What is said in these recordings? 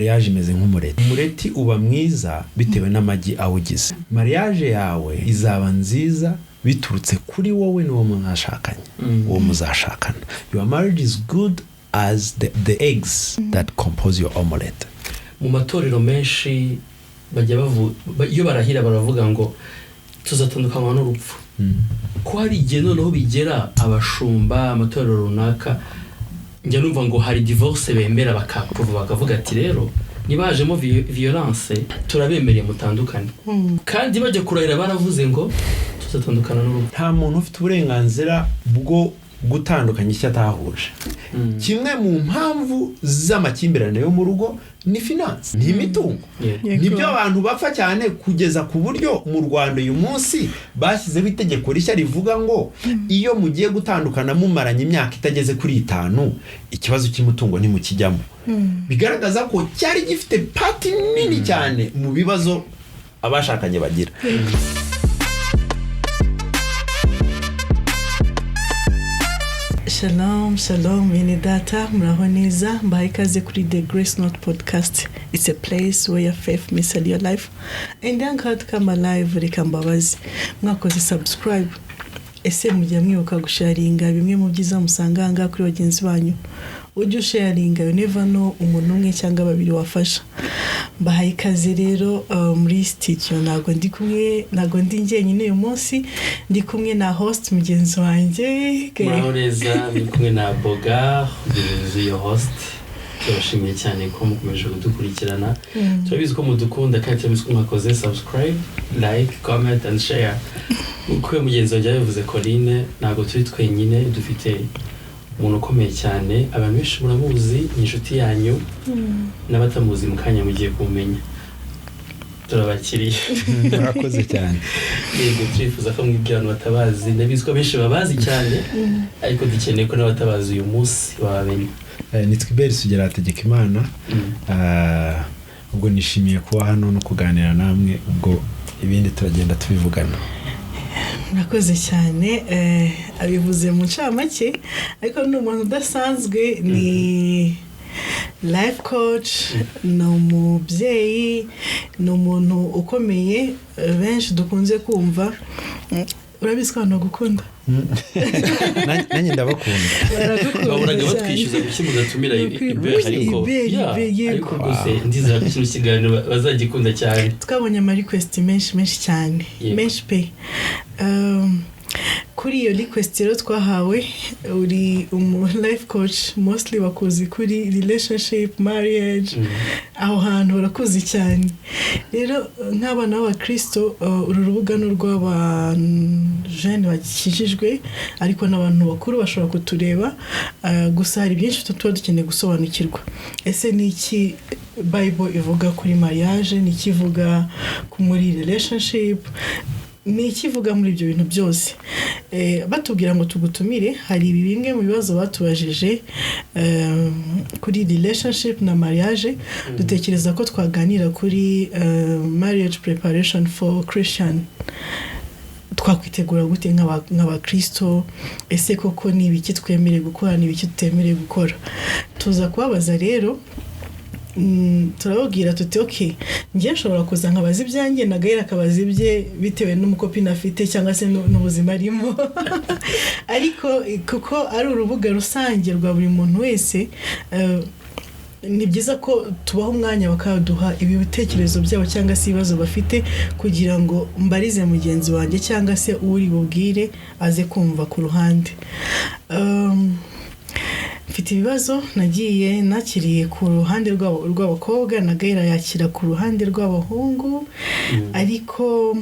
Mariage imeze nk'umureti. Umureti uba mwiza bitewe n'amagi awugize. Mariage yawe izaba nziza biturutse kuri wowe n'uwo mwashakanye, uwo muzashakana. Your marriage is good as the eggs that compose your omelette. Mu matorero menshi bajya iyo barahira baravuga ngo tuzatandukanywa n'urupfu. Ko hari igihe noneho bigera abashumba amatorero runaka, njya numva ngo hari divorce bemera, bakapuva bakavuga ati rero niba hajemo violence turabemereye mutandukane, kandi bajya kurahira baravuze ngo tuzatandukana n'urupfu. Nta muntu ufite uburenganzira bwo gutandukanya icyo atahuje. Kimwe mu mpamvu z'amakimbirane yo mu rugo ni finance, ni imitungo. Nibyo abantu bapfa cyane, kugeza ku buryo mu Rwanda uyu munsi bashyizeho itegeko rishya rivuga ngo iyo mugiye gutandukana mumaranye imyaka itageze kuri 5, ikibazo cy'umutungo ntimukijyamo. Bigaragaza ko cyari gifite part nini cyane mu bibazo abashakanye bagira. Shalom, shalom, bene data, muraho neza, mbahaye ikaze kuri The Grace Note Podcast. It's a place where your faith meets your life and then God come alive. Reka mbabazi, mwakoze subscribe? Ese mujya mwibuka gusharinga bimwe mu byiza musanga aha ngaha kuri bagenzi banyu? Ujye usharinga, you never know umuntu umwe cyangwa babiri wafasha. Mbahaye ikaze rero muri studio. Ntabwo ndi kumwe, ntabwo ndi njyenyine uyu munsi, ndi kumwe na host mugenzi wanjye. Muraho neza, ndi kumwe na Boga your host. Turabashimiye cyane ko mukomeje kudukurikirana. Turabizi ko mudukunda kandi turabizi ko mwakoze subscribe, like, comment and share. Uko mugenzi wanjye yabivuze Coline, ntabwo turi twenyine, dufite umuntu ukomeye cyane, abantu benshi muramuzi, ni inshuti yanyu, n'abatamuzi mu kanya mugiye kumumenya. Turabakiriye. Murakoze cyane. Yego, turifuza ko mwibwira abantu batabazi. Ndabizi ko benshi babazi cyane, ariko dukeneye ko n'abatabazi uyu munsi babamenya. Nitwa Iberi Sugera Hategekimana. Ubwo nishimiye kuba hano no kuganira namwe, ubwo ibindi turagenda tubivugana. Murakoze cyane. Abivuze mu ncamake, ariko ni umuntu udasanzwe, ni life coach, ni umubyeyi, ni umuntu ukomeye, benshi dukunze kumva. Urabizi ko abantu bagukunda. Nanjye ndabakunda. Baragukunda Bahoraga cyane. batwishyuza kuki mudatumira Iberi, ariko Iberi, ya, Iberi, yego. ariko rwose ndizera ko kino kiganiro bazagikunda cyane. Twabonye ama request menshi menshi cyane, menshi pe. Kuri iyo request rero twahawe, uri umu life coach, mostly bakuzi kuri relationship, marriage, aho hantu barakuzi cyane. Rero nk'abana b'abakristo, uru rubuga ni urw'abajene bakijijwe, ariko n'abantu bakuru bashobora kutureba. Gusa hari byinshi tuba dukeneye gusobanukirwa. Ese ni iki Bible ivuga kuri mariage? Ni iki ivuga muri relationship? Ni iki ivuga muri ibyo bintu byose? Batubwira ngo tugutumire, hari bimwe mu bibazo batubajije kuri relationship na mariage. Dutekereza ko twaganira kuri marriage preparation for Christian. Twakwitegura gute nk'abakristo? Ese koko ni ibiki twemerewe gukora, ni ibiki tutemerewe gukora? Tuza kubabaza rero, turababwira tuti ok, njye nshobora kuza nkabaza ibyanjye, na Gael akabaza ibye bitewe n'umukopine afite cyangwa se n'ubuzima arimo, ariko kuko ari urubuga rusange rwa buri muntu wese, ni byiza ko tubaha umwanya bakaduha ibi bitekerezo byabo cyangwa se ibibazo bafite, kugira ngo mbarize mugenzi wanjye cyangwa se uri bubwire aze kumva ku ruhande. Mfite ibibazo nagiye nakiriye ku ruhande rw'abakobwa, na Gael yakira ku ruhande rw'abahungu, ariko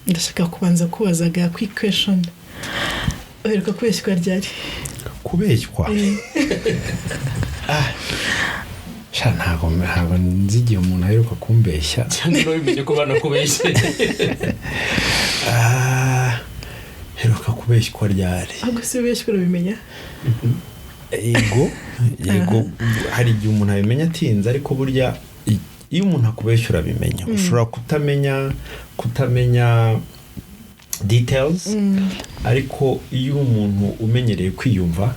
ndashaka kubanza kubaza ga quick question: uheruka kubeshywa ryari? Kubeshywa? Sha, ntabwo nzi igihe umuntu aheruka kumbeshya. Cyangwa nawe bimenye ko banakubeshye. Heruka kubeshywa ryari? Ahubwo si ubeshywa urabimenya? Yego, hari igihe umuntu abimenya atinze, ariko burya iyo umuntu akubeshya urabimenya. Ushobora kutamenya details, ariko iyo umuntu umenyereye kwiyumva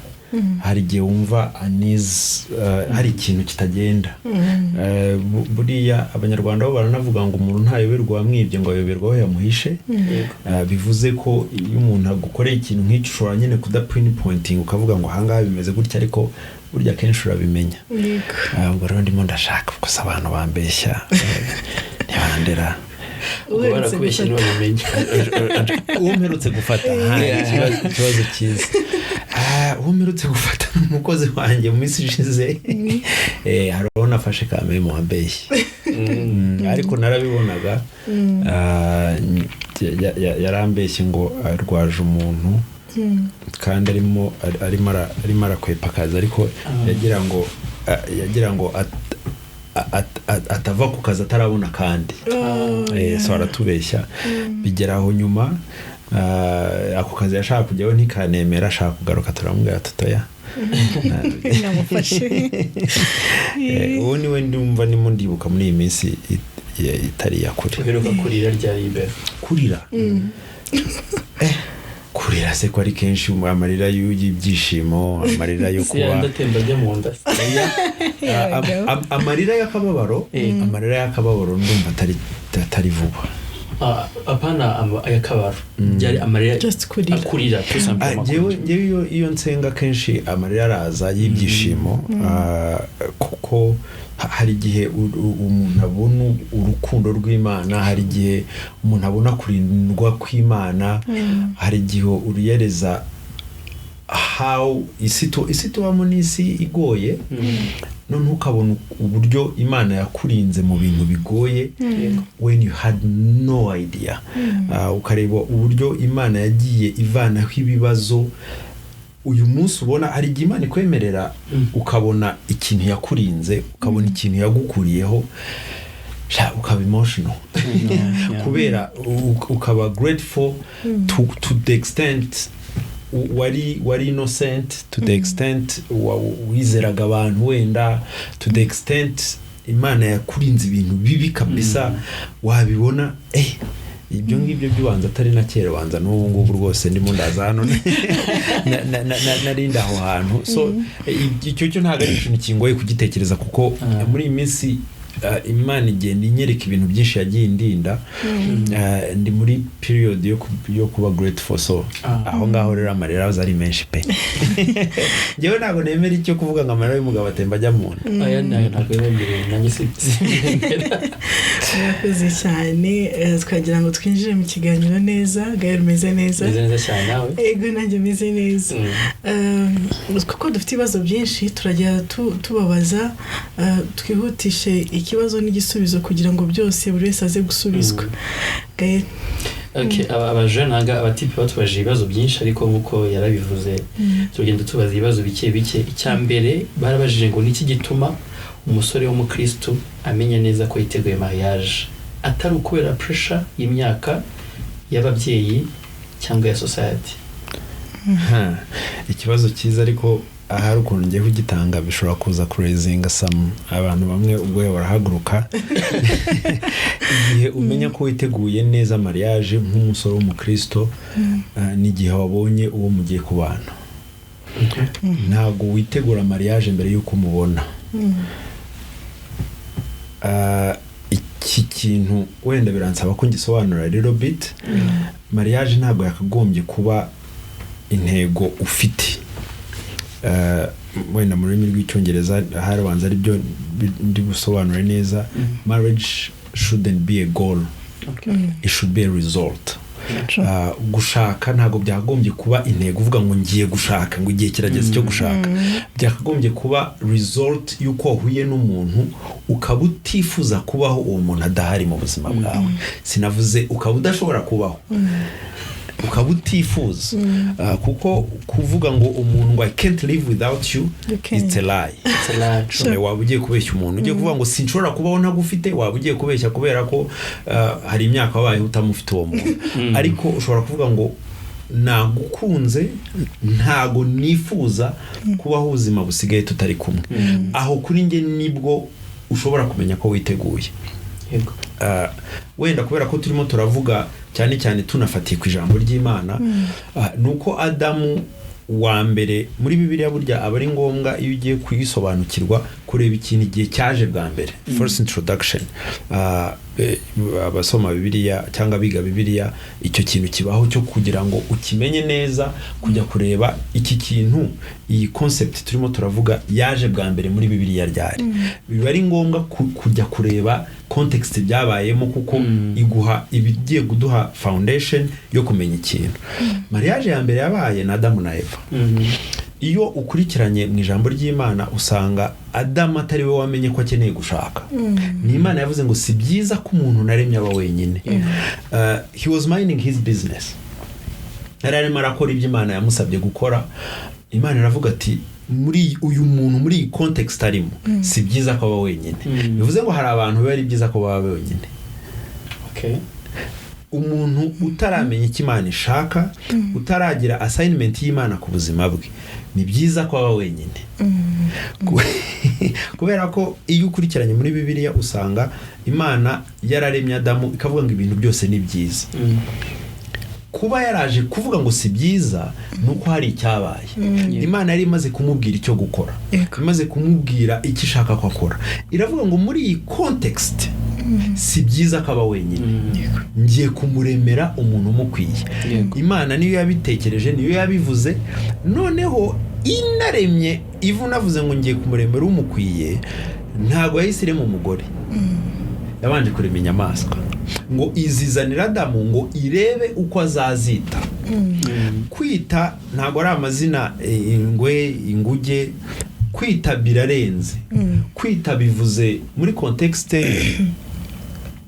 Hari igihe wumva uneasy, hari ikintu kitagenda. Buriya Abanyarwanda bo baranavuga ngo umuntu ntayoberwa wamwibye, ngo ayoberwa aho yamuhishe. Bivuze ko iyo umuntu agukoreye ikintu nk'icyo, ushobora nyine kuda pinpointing ukavuga ngo ahangaha bimeze gutya, ariko burya akenshi urabimenya. Ubwo rero ndimo ndashaka gusa abantu bambeshya, ntibandera. Ubwo Uherutse barakubeshya gufata. ntibabimenya. Uwo mperutse gufata, ha, ikibazo cyiza. Uwo mperutse gufata ni umukozi wanjye mu minsi ishize. Hari uwo nafashe kameme wambeshye. Ariko narabibonaga. Yarambeshye ngo arwaje umuntu kandi arimo arakwepa akazi, ariko yagira ngo atava ku kazi atarabona kandi. So aratubeshya, bigera aho nyuma, ako kazi yashaka kujyaho ntikanemera, ashaka kugaruka, turamubwira tutoya. Namufashe. Uwo niwe ndumva ndimo ndibuka muri iyi minsi itari iya kure. Uheruka kurira ryari imbere? Kurira? Kurira se ko ari kenshi, amarira y'ibyishimo, amarira yo Si kuba yandi atemba ajya mu nda? Amarira y'akababaro. Amarira y'akababaro ndumva atari vuba. Ah, apana ay'akabaro, byari amarira Just kurira. Kurira tout simplement. Njyewe iyo nsenga kenshi amarira araza y'ibyishimo, kuko hari igihe umuntu abona urukundo rw'Imana, hari igihe umuntu abona kurindwa kw'Imana, hari igihe uriyereza how isi tubamo n'isi igoye, noneho ukabona uburyo Imana yakurinze mu bintu bigoye when you had no idea. Ukareba uburyo Imana yagiye ivanaho ibibazo uyu munsi ubona. Hari igihe Imana ikwemerera ukabona ikintu yakurinze, ukabona ikintu yagukuriyeho. Sha, ukaba emotional kubera ukaba grateful to the extent wari innocent, to the extent wizeraga abantu wenda, to the extent Imana yakurinze ibintu bibi kabisa. Wabibona, ibyo ngibyo by'ubanza atari na kera, banza n'ubu ngubu rwose ndimo ndaza hano narindi aho hantu. So icyo cyo ntabwo ari ikintu kingoye kugitekereza, kuko muri iyi minsi Imana igenda inyereka ibintu byinshi yagiye indinda. Ndi muri period yo kuba grateful, so aho ngaho rero amarira aza ari menshi pe. Njyewe ntabwo nemera icyo kuvuga ngo amarira y'umugabo atemba ajya mu nda. Aya nayo ntabwo yemerewe, nanjye sinemera. Murakoze cyane. Twagira ngo twinjire mu kiganiro neza. Gael, umeze neza? Meze neza cyane, nawe? Ego, nanjye meze neza. Kuko dufite ibibazo byinshi, turajya tubabaza, twihutishe ikibazo n'igisubizo kugira ngo byose buri wese aze gusubizwa. Gael. Okay, abajene ntabwo abatipe batubajije ibibazo byinshi, ariko nk'uko yarabivuze tugenda tubaza ibibazo bike bike. Icya mbere barabajije ngo niki gituma umusore w'umukristu amenya neza ko yiteguye mariage, atari ukubera pressure y'imyaka, y'ababyeyi cyangwa ya society? Ha, ikibazo cyiza, ariko ahari ukuntu ngiye kugitanga bishobora kuza kuraisinga some abantu bamwe ubwo barahaguruka. Igihe umenya ko witeguye neza mariage nk'umusore w'umukristo, n'igihe wabonye uwo mugiye kubana. Ntabwo witegura mariage mbere y'uko umubona. Iki kintu wenda biransaba ko ngisobanura rero bit. Mariage ntabwo yakagombye kuba intego ufite. Wenda mu rurimi rw'Icyongereza harabanza ari byo ndi busobanure neza: marriage shouldn't be a goal, it should be a result. Gushaka ntabwo byakagombye kuba intego uvuga ngo ngiye gushaka, ngo igihe kirageze cyo gushaka. Byakagombye kuba result y'uko wahuye n'umuntu ukaba utifuza kubaho uwo muntu adahari mu buzima bwawe. Sinavuze ukaba udashobora kubaho, ukaba utifuza. Kuko kuvuga ngo umuntu ngo "I can't live without you", You can't. it's a lie. It's a lie. Sure. Waba ugiye kubeshya umuntu ugiye kuvuga ngo sinshobora kubaho ntagufite. Waba ugiye kubeshya kubera ko hari imyaka wabayeho utamufite uwo muntu. Ariko ushobora kuvuga ngo nagukunze, ntago nifuza kubaho ubuzima busigaye tutari kumwe. Aho kuri njye nibwo ushobora kumenya ko witeguye. Wenda kubera ko turimo turavuga cyane cyane tunafatiye ku ijambo ry'Imana, ni uko Adamu Wa mbere muri Bibiliya, burya aba ari ngombwa iyo ugiye kuyisobanukirwa kureba ikintu igihe cyaje bwa mbere, first introduction. Abasoma Bibiliya cyangwa abiga Bibiliya, icyo kintu kibaho cyo kugira ngo ukimenye neza, kujya kureba iki kintu, iyi concept turimo turavuga yaje bwa mbere muri Bibiliya ryari. Biba ari ngombwa kujya kureba context byabayemo, kuko iguha ibigiye kuduha foundation yo kumenya ikintu. Mariage ya mbere yabaye na Adamu na Eva. Iyo ukurikiranye mu ijambo ry'Imana, usanga Adamu atari we wamenye ko akeneye gushaka. Ni Imana yavuze ngo: "Si byiza ko umuntu naremye aba wenyine." He was minding his business, yari arimo arakora ibyo Imana yamusabye gukora. Imana iravuga ati: "Muri uyu muntu, muri iyi context arimo, si byiza ko aba wenyine." Bivuze ngo hari abantu biba ari byiza ko baba wenyine. Umuntu utaramenya icyo Imana ishaka, utaragira assignment y'Imana ku buzima bwe, ni byiza ko aba wenyine. Kubera ko iyo ukurikiranye muri Bibiliya, usanga Imana yararemye Adamu, ikavuga ngo ibintu byose ni byiza. Kuba yaraje kuvuga ngo si byiza, ni uko hari icyabaye. Imana yari imaze kumubwira icyo gukora, imaze kumubwira icyo ishaka ko akora, iravuga ngo: "Muri iyi context si byiza ko aba wenyine, ngiye kumuremera umuntu umukwiye." Imana niyo yabitekereje, niyo yabivuze. Noneho inaremye ivu, navuze ngo ngiye kumuremera umukwiye, ntabwo yahise irema umugore. Yabanje kurema inyamaswa ngo izizanire Adamu ngo irebe uko azazita. Kwita ntabwo ari amazina, ingwe, inguge. Kwita birarenze. Kwita bivuze muri context,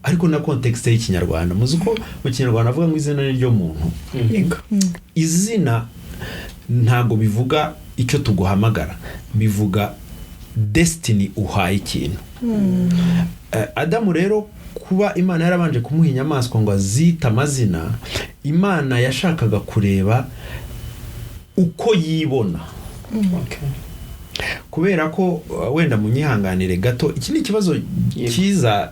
ariko na context y'Ikinyarwanda, muzi ko mu Kinyarwanda avuga ngo izina ni ryo muntu. Izina ntabwo bivuga icyo tuguhamagara, bivuga destiny uhaye ikintu. Adamu rero, kuba Imana yarabanje kumuha inyamaswa ngo azite amazina, Imana yashakaga kureba uko yibona. Kubera ko wenda munyihanganire gato, iki ni ikibazo cyiza.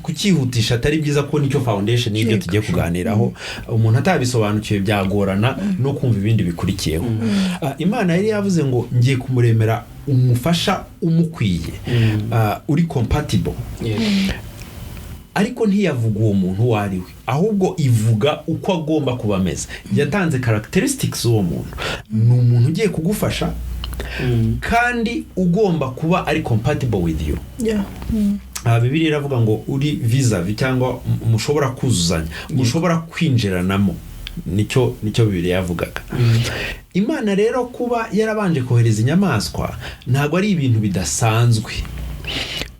Kucyihutisha atari byiza, kuko nicyo foundation y'ibyo tugiye kuganiraho. Umuntu atabisobanukiwe byagorana no kumva ibindi bikurikiyeho. Imana yari yavuze ngo: "Ngiye kumuremera umufasha umukwiye, uri compatible." Ariko ntiyavuga uwo muntu uwo ari we, ahubwo ivuga uko agomba kuba ameze. Yatanze characteristics z'uwo muntu: ni umuntu ugiye kugufasha kandi ugomba kuba ari compatible with you. Bibiliya iravuga ngo uri vis-a-vis, cyangwa mushobora kuzuzanya, mushobora kwinjiranamo. Nicyo Bibiliya yavugaga. Imana rero kuba yarabanje kohereza inyamaswa ntabwo ari ibintu bidasanzwe,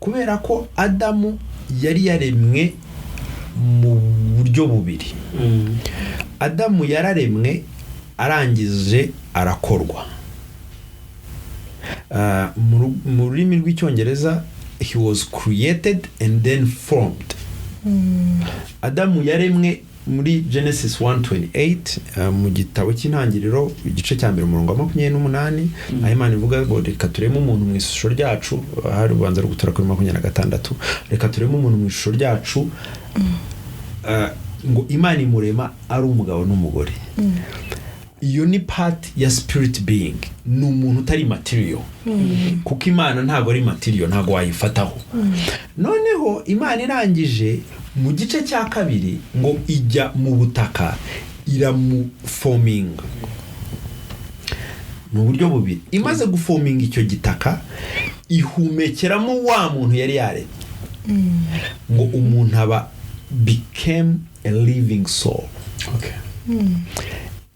kubera ko Adamu yari yaremwe mu buryo bubiri. Adamu yararemwe, arangije arakorwa. Mu rurimi rw'Icyongereza, he was created and then formed. Adamu yaremwe muri Genesis 1:28, mu gitabo cy'Intangiriro igice cya mbere umurongo wa 28, aho Imana ivuga ngo: "Reka tureme umuntu mu ishusho ryacu." Hari ubanza gutura kuri 26: "Reka tureme umuntu mu ishusho ryacu." Ngo Imana imurema ari umugabo n'umugore. Iyo ni part ya spirit being, ni umuntu utari material, kuko Imana ntabwo ari material, ntabwo wayifataho. Noneho Imana irangije, mu gice cya kabiri ngo ijya mu butaka iramuforminga. Ni uburyo bubiri. Imaze guforminga icyo gitaka, ihumekeramo wa muntu yari yaremye, ngo umuntu aba became a living soul.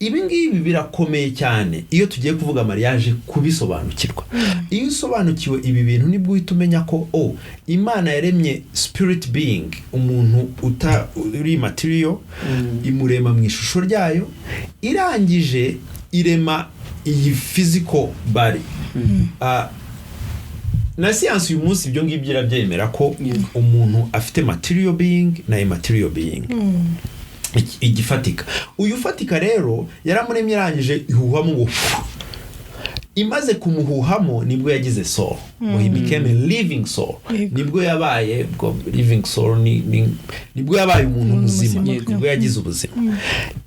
Ibi ngibi birakomeye cyane iyo tugiye kuvuga mariage, kubisobanukirwa. Iyo usobanukiwe ibi bintu, nibwo uhita umenya ko, oh, Imana yaremye spirit being, umuntu uta uri material, imurema mu ishusho ryayo, irangije irema iyi physical body. Na siyansi uyu munsi ibyo ngibyo irabyemera ko umuntu afite material being na immaterial being, igifatika. Uyu ufatika rero yaramuremye, irangije ihuhamo ngo fu. Imaze kumuhuhamo nibwo yagize soul, ngo he became a living soul. Nibwo yabaye, ubwo living soul nibwo yabaye umuntu Umuntu muzima, muzima. nibwo yagize ubuzima.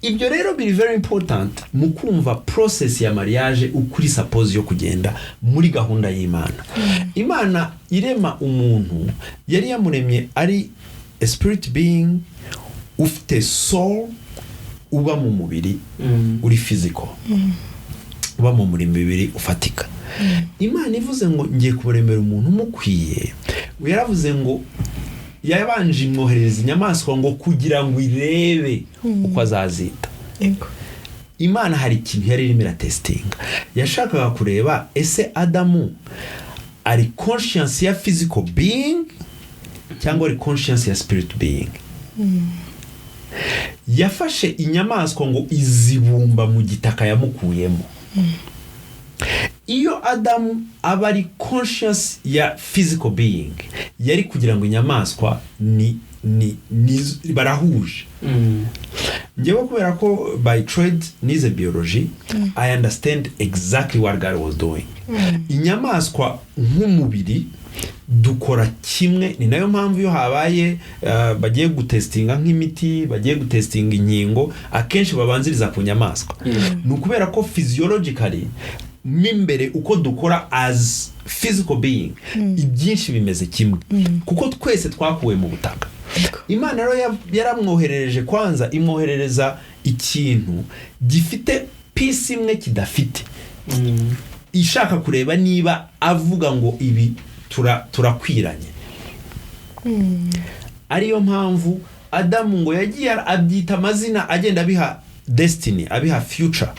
Ibyo rero biri very important mu kumva process ya mariage, ukuri suppose yo kugenda muri gahunda y'Imana. Imana irema umuntu yari yamuremye ari a spirit being ufite soul, uba mu mubiri uri physical, uba mu mubiri ufatika. Imana ivuze ngo ngiye kubaremera umuntu umukwiye, yaravuze ngo yabanje imwoherereza inyamaswa ngo kugira ngo irebe uko azazita. Imana hari ikintu yari irimo iratestinga. Yashakaga kureba ese Adamu ari conscious ya physical being cyangwa ari conscious ya spirit being. Yafashe inyamaswa ngo izibumba mu gitaka yamukuyemo. Iyo Adamu aba ari conscious ya physical being, yari kugira ngo inyamaswa ni barahuje. Njyewe kubera ko by trade nize biology, I understand exactly what God was doing. Inyamaswa nk'umubiri dukora kimwe. Ni nayo mpamvu iyo habaye bagiye gutestinga nk'imiti, bagiye gutestinga inkingo, akenshi babanziriza ku nyamaswa. Ni ukubera ko physiologically mo imbere uko dukora as physical being, ibyinshi bimeze kimwe, kuko twese twakuwe mu butaka. Imana rero yaramwoherereje, kwanza imwoherereza ikintu gifite piece imwe kidafite, ishaka kureba niba avuga ngo ibi turakwiranye. Ariyo mpamvu Adamu ngo yagiye abyita amazina, agenda abiha destiny, abiha future.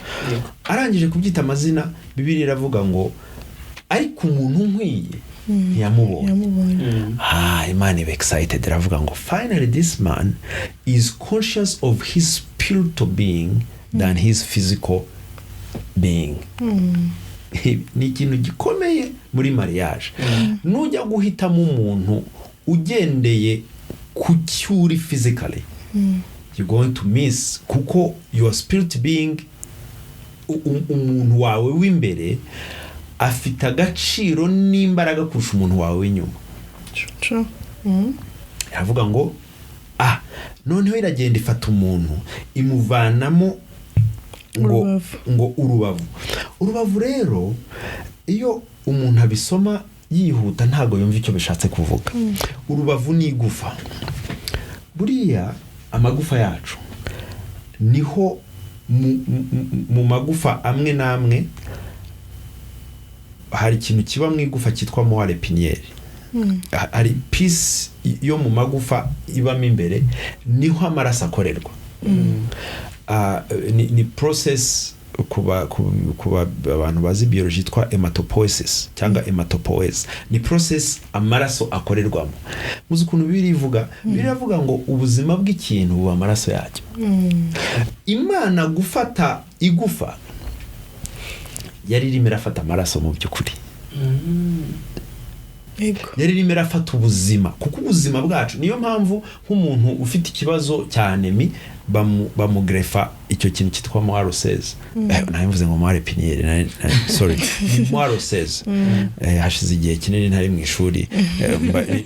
Arangije kubyita amazina, Bibiliya iravuga ngo ariko umuntu nkwiye ntiyamubonye. Yamubonye. Ah, Imana iba excited, iravuga ngo finally this man is conscious of his spiritual being than his physical being. Ni ikintu gikomeye muri mariage. Nujya guhitamo umuntu ugendeye ku cyo uri physically, you're going to miss, kuko your spirit being, umuntu wawe w'imbere afite agaciro n'imbaraga kurusha umuntu wawe w'inyuma. True. Iravuga ngo ah, noneho iragenda ifata umuntu imuvanamo ngo Urubavu. Ngo urubavu. Urubavu rero, iyo umuntu abisoma yihuta ntabwo yumva icyo bishatse kuvuga. Urubavu ni igufa. Buriya amagufa yacu niho mu magufa amwe n'amwe hari ikintu kiba mu igufa cyitwa moelle épinière. Hari piece yo mu magufa ibamo imbere, niho amaraso akorerwa. Ah, ni process kuba abantu bazi biology yitwa hematopoiesis cyangwa hematopoiesis. Ni process amaraso akorerwamo. Muzi ukuntu Bibiliya ivuga? Bibiliya iravuga ngo ubuzima bw'ikintu buba amaraso yacyo. Imana gufata igufa yari irimo irafata amaraso mu by'ukuri. Yari irimo irafata ubuzima, kuko ubuzima bwacu, niyo mpamvu nk'umuntu ufite ikibazo cya anémie bamugerefa icyo kintu cyitwa moelle osseuse. Nari mvuze ngo moelle épinière, sorry, ni moelle osseuse. Hashize igihe kinini ntari mu ishuri.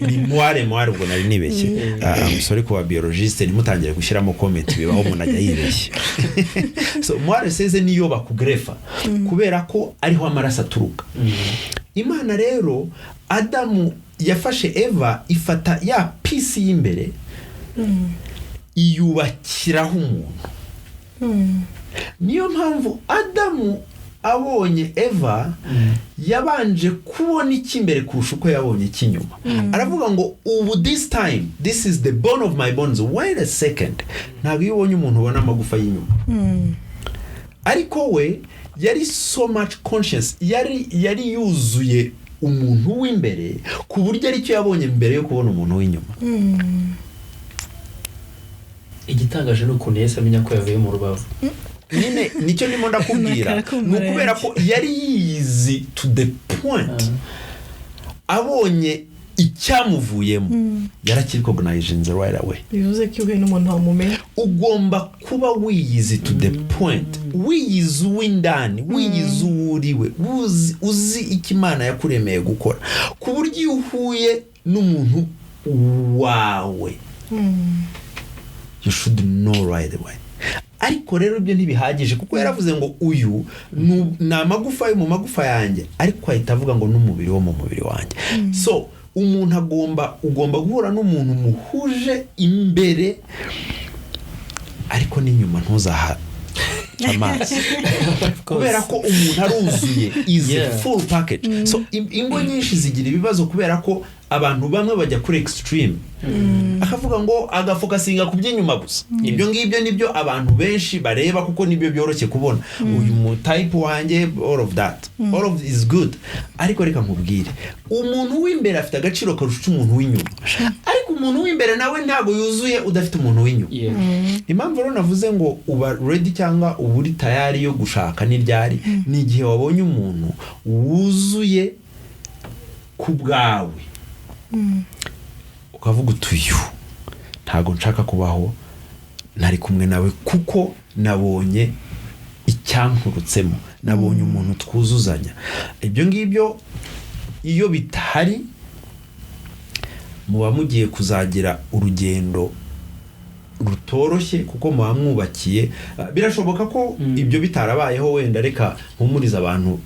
Ni moelle, ubwo nari nibeshye. Ah, I'm sorry ku ba biologiste, ntimutangire gushyiramo comment, bibaho umuntu ajya yibeshye. So moelle osseuse niyo bakugerefa kubera ko ariho amaraso aturuka. Imana rero, Adamu yafashe Eva, ifata ya piece y'imbere iyubakiraho umuntu. Niyo mpamvu Adamu abonye Eva yabanje kubona icy'imbere kurusha uko yabonye icy'inyuma. Aravuga ngo ubu this time this is the bone of my bones. Wait a second, ntabwo iyo ubonye umuntu ubona amagufa y'inyuma, ariko we yari so much conscious, yari yuzuye umuntu w'imbere ku buryo aricyo yabonye mbere yo kubona umuntu w'inyuma. Igitangaje ni ukuntu yahise amenya ko yavuye mu rubavu. Nyine nicyo ndimo ndakubwira. Ni ukubera ko yari yiyizi to the point abonye Icyamuvuyemo yarakirecognizinze right away. Bivuze ko iyo uhuye n'umuntu wamumenya. Ugomba kuba wiyizi to the point, wiyizi uw'indani, wiyizi uwo uriwe, uzi icyo Imana yakuremeye gukora, ku buryo iyo uhuye n'umuntu wawe, you should know right away. Ariko rero ibyo ntibihagije, kuko yaravuze ngo uyu ni amagufa yo mu magufa yanjye, ariko ahita avuga ngo n'umubiri wo mu mubiri wanjye. So umuntu agomba, ugomba guhura n'umuntu muhuje imbere, ariko n'inyuma ntuzaha amazi, kubera ko umuntu aruzuye, is a full package. So ingo nyinshi zigira ibibazo kubera ko abantu bamwe bajya kuri extreme, akavuga ngo agafocusinga ku by'inyuma gusa. Ibyo ngibyo nibyo abantu benshi bareba, kuko nibyo byoroshye kubona, uyu mu type wanjye, all of that, all of is good. Ariko reka nkubwire, umuntu w'imbere afite agaciro karusha umuntu w'inyuma, ariko umuntu w'imbere nawe ntabwo yuzuye udafite umuntu w'inyuma. Impamvu rero navuze ngo uba ready cyangwa uba uri tayari yo gushaka n'iryari, ni igihe wabonye umuntu wuzuye ku bwawe, ukavuga uti: "Uyu ntabwo nshaka kubaho ntari kumwe nawe, kuko nabonye icyankurutsemo, nabonye umuntu twuzuzanya." Ibyo ngibyo iyo bitahari, muba mugiye kuzagira urugendo rutoroshye, kuko muba mwubakiye. Birashoboka ko ibyo bitarabayeho wenda. Reka mpumurize abantu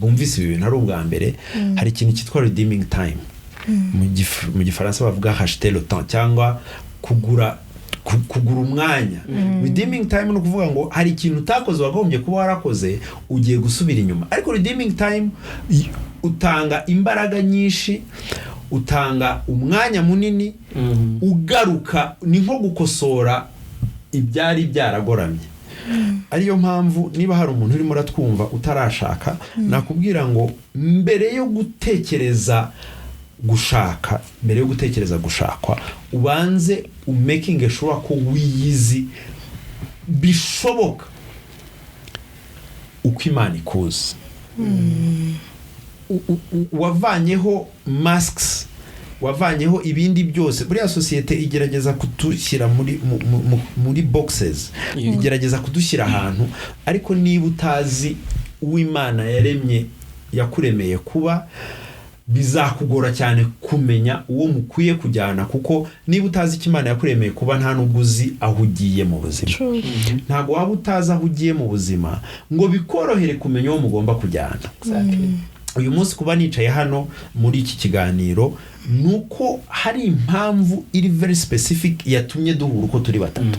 bumvise ibi bintu ari ubwa mbere. Hari ikintu cyitwa redeeming time, mu Gifaransa bavuga racheter le temps cyangwa kugura umwanya. Redeeming time ni ukuvuga ngo hari ikintu utakoze wagombye kuba warakoze, ugiye gusubira inyuma. Ariko redeeming time, utanga imbaraga nyinshi, utanga umwanya munini ugaruka, ni nko gukosora ibyari byaragoramye. Ariyo mpamvu niba hari umuntu urimo uratwumva utarashaka, nakubwira ngo mbere yo gutekereza gushaka, mbere yo gutekereza gushakwa, ubanze umakinge sure ko wiyizi bishoboka uko Imana ikuzi, wavanyeho masks, wavanyeho ibindi byose. Buriya sosiyete igerageza kudushyira muri boxes, igerageza kudushyira ahantu. Ariko niba utazi uw'Imana yaremye, yakuremeye kuba, bizakugora cyane kumenya uwo mukwiye kujyana, kuko niba utazi icyo Imana yakuremeye kuba, nta n'ubwo uzi aho ugiye mu buzima. True. Ntabwo waba utazi aho ugiye mu buzima ngo bikorohere kumenya uwo mugomba kujyana. Uyu munsi kuba nicaye hano muri iki kiganiro, ni uko hari impamvu iri very specific yatumye duhura uko turi batatu.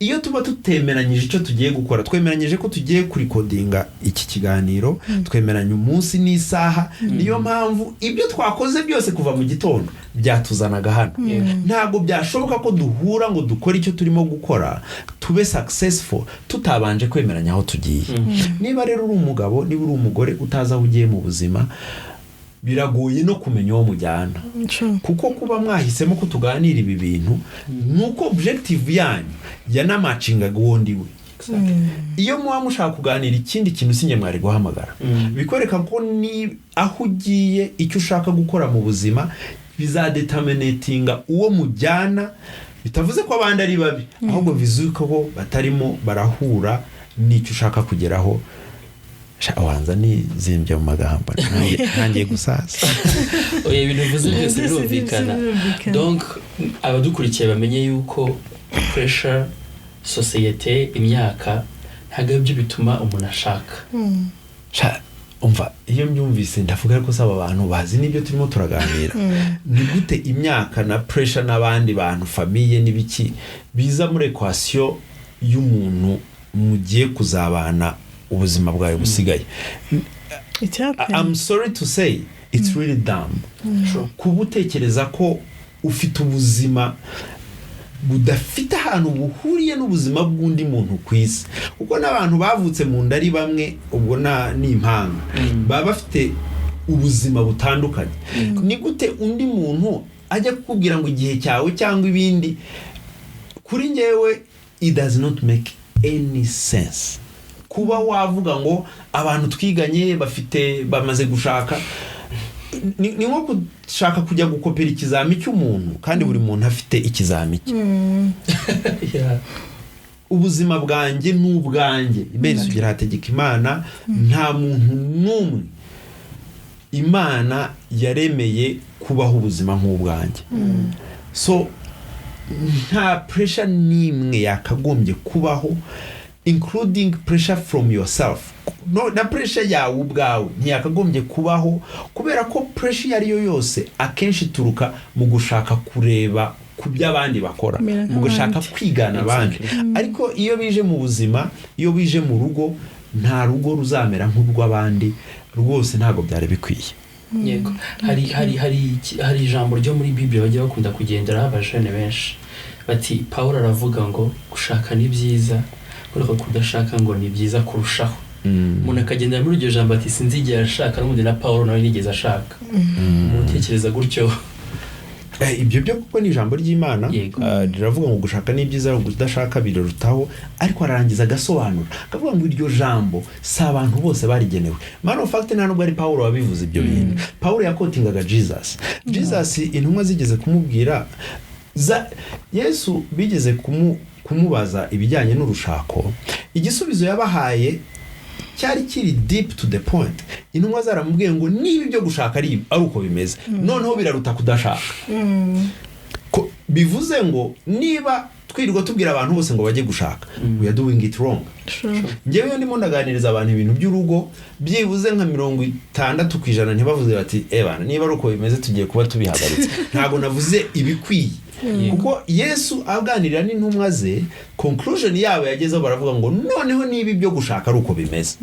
Iyo tuba tutemeranyije icyo tugiye gukora, twemeranyije ko tugiye kurecordinga iki kiganiro, twemeranya umunsi n'isaha, niyo mpamvu ibyo twakoze byose kuva mu gitondo byatuzanaga hano. Ntabwo byashoboka ko duhura ngo dukore icyo turimo gukora, tube successful, tutabanje kwemeranya aho tugiye. Niba rero uri umugabo, niba uri umugore utazi aho ugiye mu buzima, biragoye no kumenya uwo mujyana. True. Kuko kuba mwahisemo ko tuganira ibi bintu, ni uko objective yanyu yanamatchingaga uwo ndi we. Iyo muba mushaka kuganira ikindi kintu, sinjye mwari guhamagara. Bikwereka ko ni aho ugiye, icyo ushaka gukora mu buzima, bizadeterminatinga uwo mujyana. Bitavuze ko abandi ari babi, ahubwo bivuze ko batarimo barahura n'icyo ushaka kugeraho. Sha, wanza nizimbye mu magambo, ntangiye gusaza. Oya, ibintu uvuze byose Byose birumvikana. Birumvikana. Donc abadukurikiye bamenye yuko pressure, sosiyete, imyaka, ntabwo aribyo bituma umuntu ashaka. Sha, umva, iyo mbyumvise ndavuga ko saba abantu bazi n'ibyo turimo turaganira. Ni gute imyaka na pressure n'abandi bantu, famille n'ibiki, biza muri equation y'umuntu mugiye kuzabana ubuzima bwawe busigaye? It happened. I'm sorry to say, it's really dumb kuba utekereza ko ufite ubuzima budafite ahantu buhuriye n'ubuzima bw'undi muntu ku isi, kuko n'abantu bavutse mu nda ari bamwe, ubwo ni impanga, baba bafite ubuzima butandukanye. Ni gute undi muntu ajya kukubwira ngo igihe cyawe cyangwa ibindi? Kuri njyewe it does not make any sense kuba wavuga ngo abantu twiganye bafite, bamaze gushaka. Ni nko gushaka kujya gukopera ikizami cy'umuntu kandi buri muntu afite ikizami cye. Ubuzima bwanjye ni ubwanjye, Iberi Sugira hategeka Imana. Nta muntu n'umwe Imana yaremeye kubaho ubuzima nk'ubwanjye. So nta pressure n'imwe yakagombye kubaho, including pressure from yourself. No, na pressure yawe ubwawe ntiyakagombye kubaho, kubera ko pressure iyo ari yo yose akenshi ituruka mu gushaka kureba ku byo abandi bakora, Kumera mu gushaka nk'abandi. kwigana abandi. Ariko iyo bije mu buzima, iyo bije mu rugo, nta rugo ruzamera nk'urw'abandi rwose, ntabwo byari bikwiye. Yego, hari ijambo ryo muri Bible bajya bakunda kugenderaho abajene benshi, bati Paul aravuga ngo gushaka ni byiza, ariko kudashaka ngo ni byiza kurushaho. Umuntu akagendera muri iryo jambo, ati sinzigera ashaka n'ubundi, na Paul nawe nigeze ashaka. Umuntu utekereza gutyo? Ibyo byo kuko ni ijambo ry'Imana. Riravuga ngo gushaka ni byiza, ariko kudashaka birarutaho. Ariko ararangiza agasobanura, akavuga ngo iryo jambo si abantu bose barigenewe. Matter of fact, nta nubwo ari Paul wabivuze ibyo bintu. Paul yaquotingaga Jesus. Jesus, intumwa zigeze kumubwira Yesu bigeze kumubaza ibijyanye n'urushako. Igisubizo yabahaye cyari kiri deep, to the point. Intumwa zaramubwiye ngo niba ibyo gushaka ari uko bimeze, noneho biraruta kudashaka. Bivuze ngo niba twirirwa tubwira abantu bose ngo bajye gushaka, we are doing it wrong. Njyewe iyo ndimo ndaganiriza abantu ibintu by'urugo, byibuze nka 60% ntibavuze bati: "Ebana, niba ari uko bimeze, tugiye kuba tubihagaritse, ntabwo navuze ibikwiye." Kuko Yesu aganirira n'intumwa ze, conclusion yabo yagezeho, baravuga ngo noneho niba ibyo gushaka ari uko bimeze,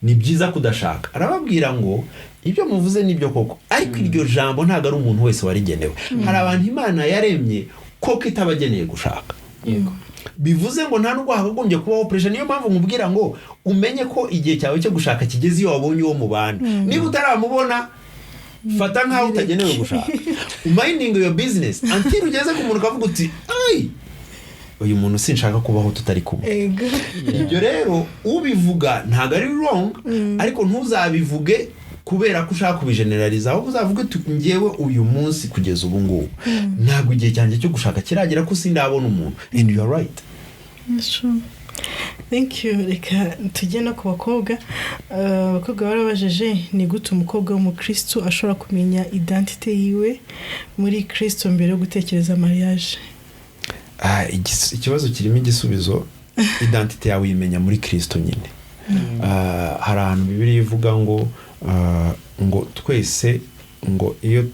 ni byiza kudashaka. Arababwira ngo ibyo muvuze nibyo koko, ariko iryo jambo ntabwo ari umuntu wese warigenewe. Hari abantu Imana yaremye koko itabageneye gushaka. Bivuze ngo nta nubwo hakagombye kubaho pressure. Niyo mpamvu nkubwira ngo umenye ko igihe cyawe cyo gushaka kigeze iyo wabonye uwo mubana. Niba utaramubona, fata nkaho utagenewe gushaka, minding your business until ugeze ku muntu ukavuga uti: "Ay, uyu muntu sinshaka kubaho tutari kumwe." Ibyo rero ubivuga ntabwo ari wrong, ariko ntuzabivuge kubera ko ushaka kubigeneraliza, ahubwo uzavuge uti: "Ngewe uyu munsi, kugeza ubu ngubu, ntabwo igihe cyanjye cyo gushaka kiragera, ko sindabona umuntu," and you are right. That's true. Thank you. Reka tujye no ku bakobwa. Abakobwa barabajije: ni gute umukobwa w'umukristo ashobora kumenya identité yiwe muri Kristo mbere yo gutekereza mariage? Ikibazo kirimo igisubizo. Identité yawe uyimenya muri Kirisito nyine. Hari ahantu Bibiliya ivuga ngo twese, ngo iyo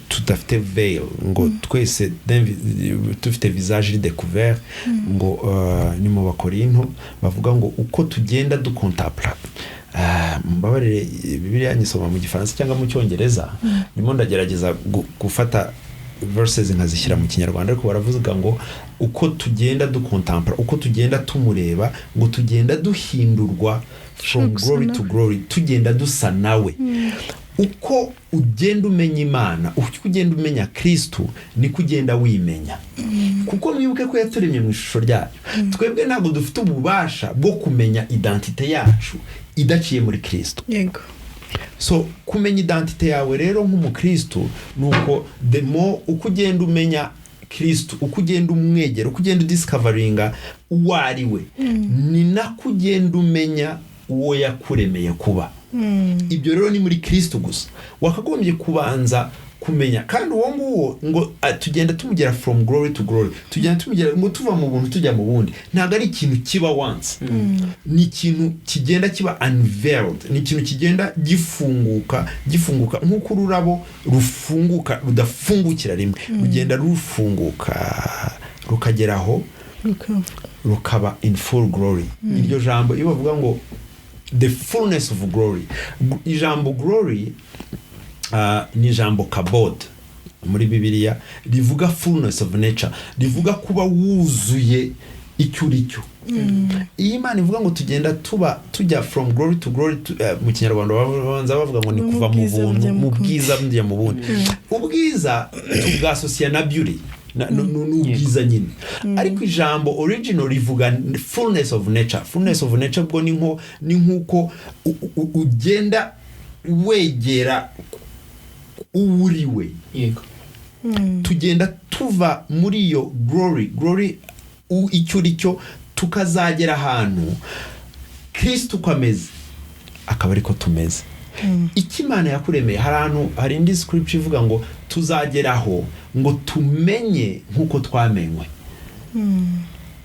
tudafite veil, ngo twese dufite visage découvert, ngo ni mu Bakorinto, bavuga ngo uko tugenda ducontempla. Mbabarire, Bibiliya nyisoma mu Gifaransa cyangwa mu Cyongereza, ndimo ndagerageza gufata verses nkazishyira mu Kinyarwanda, ariko baravuga ngo uko tugenda ducontempla, uko tugenda tumureba, ngo tugenda duhindurwa from Gusa glory nawe. to glory, tugenda dusa nawe. Uko ugenda umenya Imana, uko ugenda umenya Kirisitu, niko ugenda wimenya, kuko mwibuke ko yaturemye mu ishusho ryayo. Twebwe ntabwo dufite ububasha bwo kumenya identité yacu idaciye muri Kirisitu. So kumenya identité yawe rero nk'umukristo ni uko the more uko ugenda umenya Kristo, uko ugenda umwegera, uko ugenda udiscoveringa uwo ari we, ni nako ugenda umenya uwo yakuremeye kuba. Ibyo rero ni muri Kristo gusa wakagombye kubanza kumenya. Kandi uwo nguwo ngo tugenda tumugera from glory to glory, tugenda tumugera, ngo tuva mu buntu tujya mu bundi. Ntabwo ari ikintu kiba once, ni ikintu kigenda kiba unveiled, ni ikintu kigenda gifunguka, gifunguka nk'uko ururabo rufunguka, rudafungukira rimwe, rugenda rufunguka rukagera aho rukaba in full glory. Iryo jambo iyo bavuga ngo the fullness of glory, ijambo glory ni ijambo kabod muri Bibiliya, rivuga fullness of nature, rivuga kuba wuzuye icyo uri cyo. Iyo Imana ivuga ngo tugenda tuba tujya from glory to glory, mu Kinyarwanda babanza bavuga ngo ni Mu kuva mu bwiza buntu bujya mu mu kundi. bwiza bujya mu bundi. Ubwiza tubwasosiya na beauty n'ubwiza nyine, ariko ijambo original rivuga fullness of nature. Fullness of nature ubwo ni nk'uko ugenda Wegera uwo uri we. Tugenda tuva muri iyo glory icyo uri cyo, tukazagera ahantu Kirisito uko ameze akaba ariko tumeze. Icyo Imana yakuremeye, hari ahantu, hari indi scripture ivuga ngo tuzageraho ngo tumenye nk'uko twamenywe.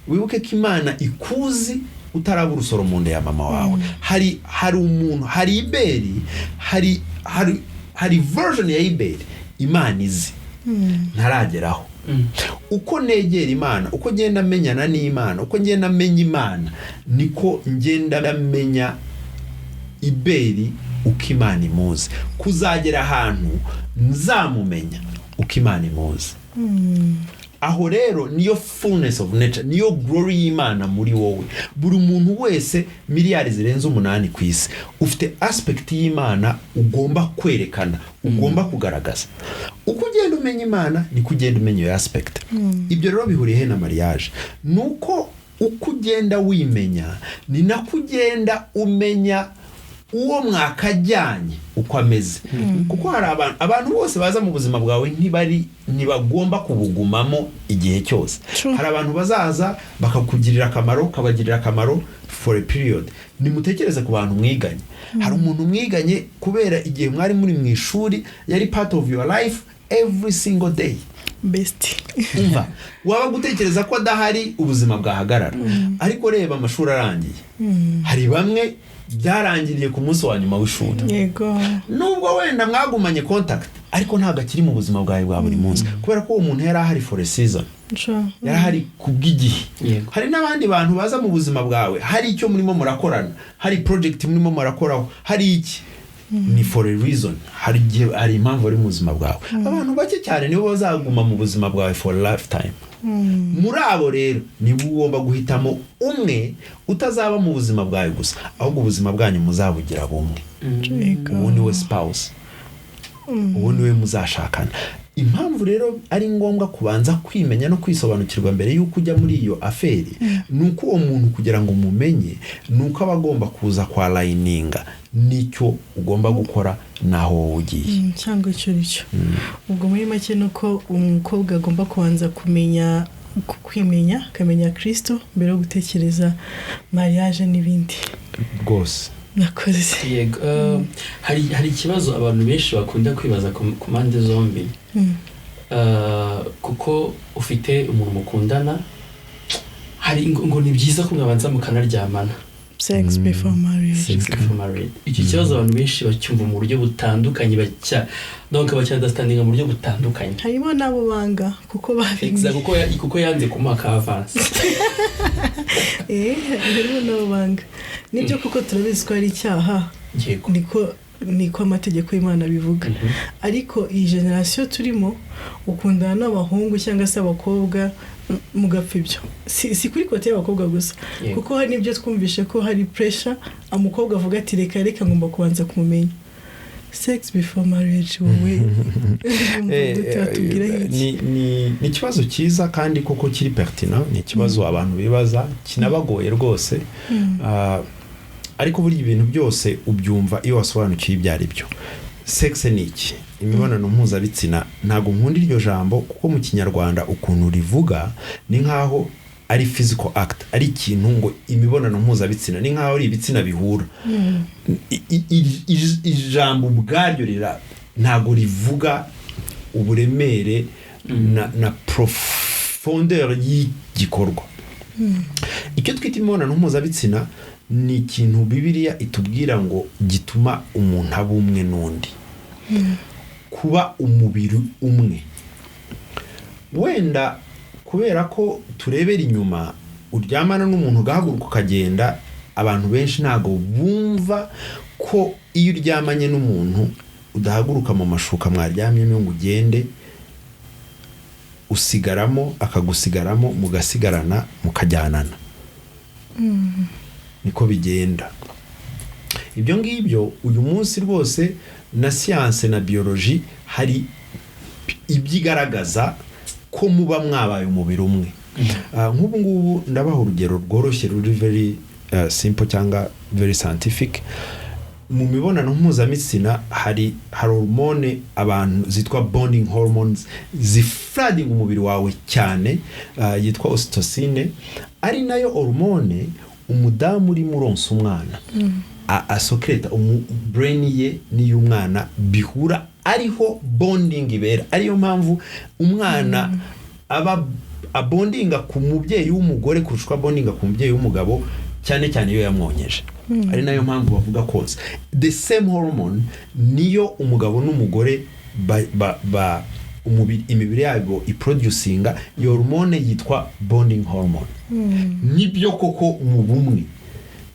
Wibuke ko Imana ikuzi utaraba urusoro mu nda ya mama wawe. Hari umuntu, hari Iberi, hari version ya Iberi Imana izi ntarageraho. Uko negera Imana, uko ngenda menyana n'Imana, uko ngenda menya Imana, niko ngenda menya Iberi uko Imana imuzi, kuzagera ahantu nzamumenya uko Imana imuzi. Aho rero niyo fullness of nature, niyo glory y'Imana muri wowe. Buri muntu wese, miliyari zirenze 8 ku isi, ufite aspect y'Imana ugomba kwerekana, ugomba kugaragaza. Uko ugenda umenya Imana, niko ugenda umenya iyo aspect. Ibyo rero bihuriye he na mariage? Ni uko uko ugenda wimenya, ni nako ugenda umenya uwo mwakajyanye uko ameze, kuko hari abantu bose baza mu buzima bwawe ntibagomba kubugumamo igihe cyose. True. Hari abantu bazaza bakakugirira akamaro, kabagirira akamaro for a period. Nimutekereze ku bantu mwiganye. Hari umuntu mwiganye, kubera igihe mwari muri mu ishuri, yari part of your life every single day. Best. Umva, waba gutekereza ko adahari ubuzima bwahagarara. Ariko reba amashuri arangiye, hari bamwe byarangiriye ku munsi wa nyuma w'ishuri. Nubwo wenda mwagumanye contact, ariko ntabwo akiri mu buzima bwawe bwa buri munsi, kubera ko uwo muntu yari ahari for a season. Yari ahari kubw'igihe. Hari n'abandi bantu baza mu buzima bwawe, hari icyo murimo murakorana, hari project murimo murakoraho, hari iki, ni for a reason. Hari igihe, hari impamvu bari mu buzima bwawe. Abantu bake cyane nibo bazaguma mu buzima bwawe for a lifetime. Muri abo rero nibo ugomba guhitamo umwe utazaba mu buzima bwawe gusa, ahubwo ubuzima bwanyu muzabugira bumwe. Uwo niwe spouse, uwo niwe muzashakana. Impamvu rero ari ngombwa kubanza kwimenya no kwisobanukirwa mbere y'uko ujya muri iyo affaire, ni uko uwo muntu, kugira ngo umumenye, ni uko aba agomba kuza kwa aligninga n'icyo ugomba gukora n'aho wowe ugiye. Cyangwa icyo ari cyo. Ubwo muri make ni uko umukobwa agomba kubanza kumenya kwimenya, akamenya Kirisito mbere yo gutekereza mariage n'ibindi. Rwose. Nakoze. Yego, hari ikibazo abantu benshi bakunda kwibaza ku mpande zombi. Kuko ufite umuntu mukundana, hari ngo ni byiza ko mwabanza mukanaryamana. Sex before marriage. Sex before marriage. Icyo kibazo abantu benshi bacyumva mu buryo butandukanye, bacya donc bacyunderstandinga mu buryo butandukanye. Harimo n'abo banga kuko babimenye. Exact, kuko yanze kumuha ka avance. Harimo n'abo banga, nibyo, kuko turabizi ko ari icyaha. Niko amategeko y'Imana bivuga. Ariko iyi génération turimo, ukundana n'abahungu cyangwa se abakobwa mugapfa ibyo. Si kuri côté y'abakobwa gusa, kuko hari n'ibyo twumvishe ko hari pressure, umukobwa avuga ati: "Reka reka, ngomba kubanza kumumenya." Sex before marriage, wowe watubwiraho iki? Ni ikibazo cyiza kandi koko kiri pertinent. Ni ikibazo abantu bibaza, kinabagoye rwose. Ariko burya ibintu byose ubyumva iyo wasobanukiwe ibyo ari byo. Sex ni iki? Imibonano mpuzabitsina. Ntabwo nkunda iryo jambo, kuko mu Kinyarwanda ukuntu rivuga ni nk'aho ari physical act, ari ikintu ngo imibonano mpuzabitsina ni nk'aho ari ibitsina bihura. Ijambo ubwaryo ntabwo rivuga uburemere na profondeur y'igikorwa. Icyo twita imibonano mpuzabitsina ni ikintu Bibiliya itubwira ngo gituma umuntu aba umwe n'undi, kuba umubiri umwe. Wenda kubera ko turebera inyuma, uryamana n'umuntu ugahaguruka ukagenda, abantu benshi ntabwo bumva ko iyo uryamanye n'umuntu udahaguruka mu mashuka mwaryamyemo ngo ugende. Usigaramo, akagusigaramo, mugasigarana, mukajyanana. Niko bigenda ibyo ngibyo. Uyu munsi rwose na siyanse na biyoloji hari ibyo igaragaza ko muba mwabaye umubiri umwe. Nk'ubu ngubu ndabaha urugero rworoshye ruri very simple cyangwa very scientific. Mu mibonano mpuzabitsina hari hormone abantu zitwa bonding hormones zifloodinga umubiri wawe cyane, yitwa ocytocine, ari nayo hormone umudamu urimo uronsa umwana asecreta, brain ye n'iy'umwana bihura, ariho bonding ibera, ariyo mpamvu umwana aba abondinga ku mubyeyi w'umugore kurusha uko abondinga ku mubyeyi w'umugabo, cyane cyane iyo yamwonkeje. Ari nayo mpamvu bavuga konsa. The same hormone niyo umugabo n'umugore ba umubiri, imibiri yabo iproducinga. Iyo hormone yitwa bonding hormone. Nibyo koko mu bumwe,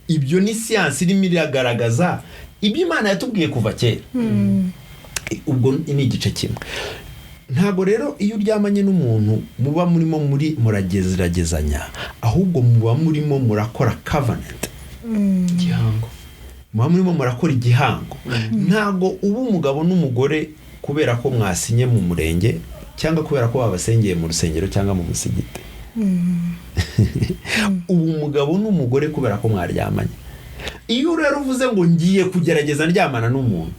ibyo ni siyansi irimo iragaragaza ibyo Imana yatubwiye kuva kera. Ubwo ni igice kimwe. Ntabwo rero iyo uryamanye n'umuntu muba murimo muri murageragezanya, ahubwo muba murimo murakora covenant. Igihango. Muba murimo murakora igihango. Ntabwo uba umugabo n'umugore kubera ko mwasinye mu murenge, cyangwa kubera ko babasengeye mu rusengero cyangwa mu musigiti. Ubu umugabo n'umugore kubera ko mwaryamanye. Iyo rero uvuze ngo ngiye kugerageza ndyamana n'umuntu,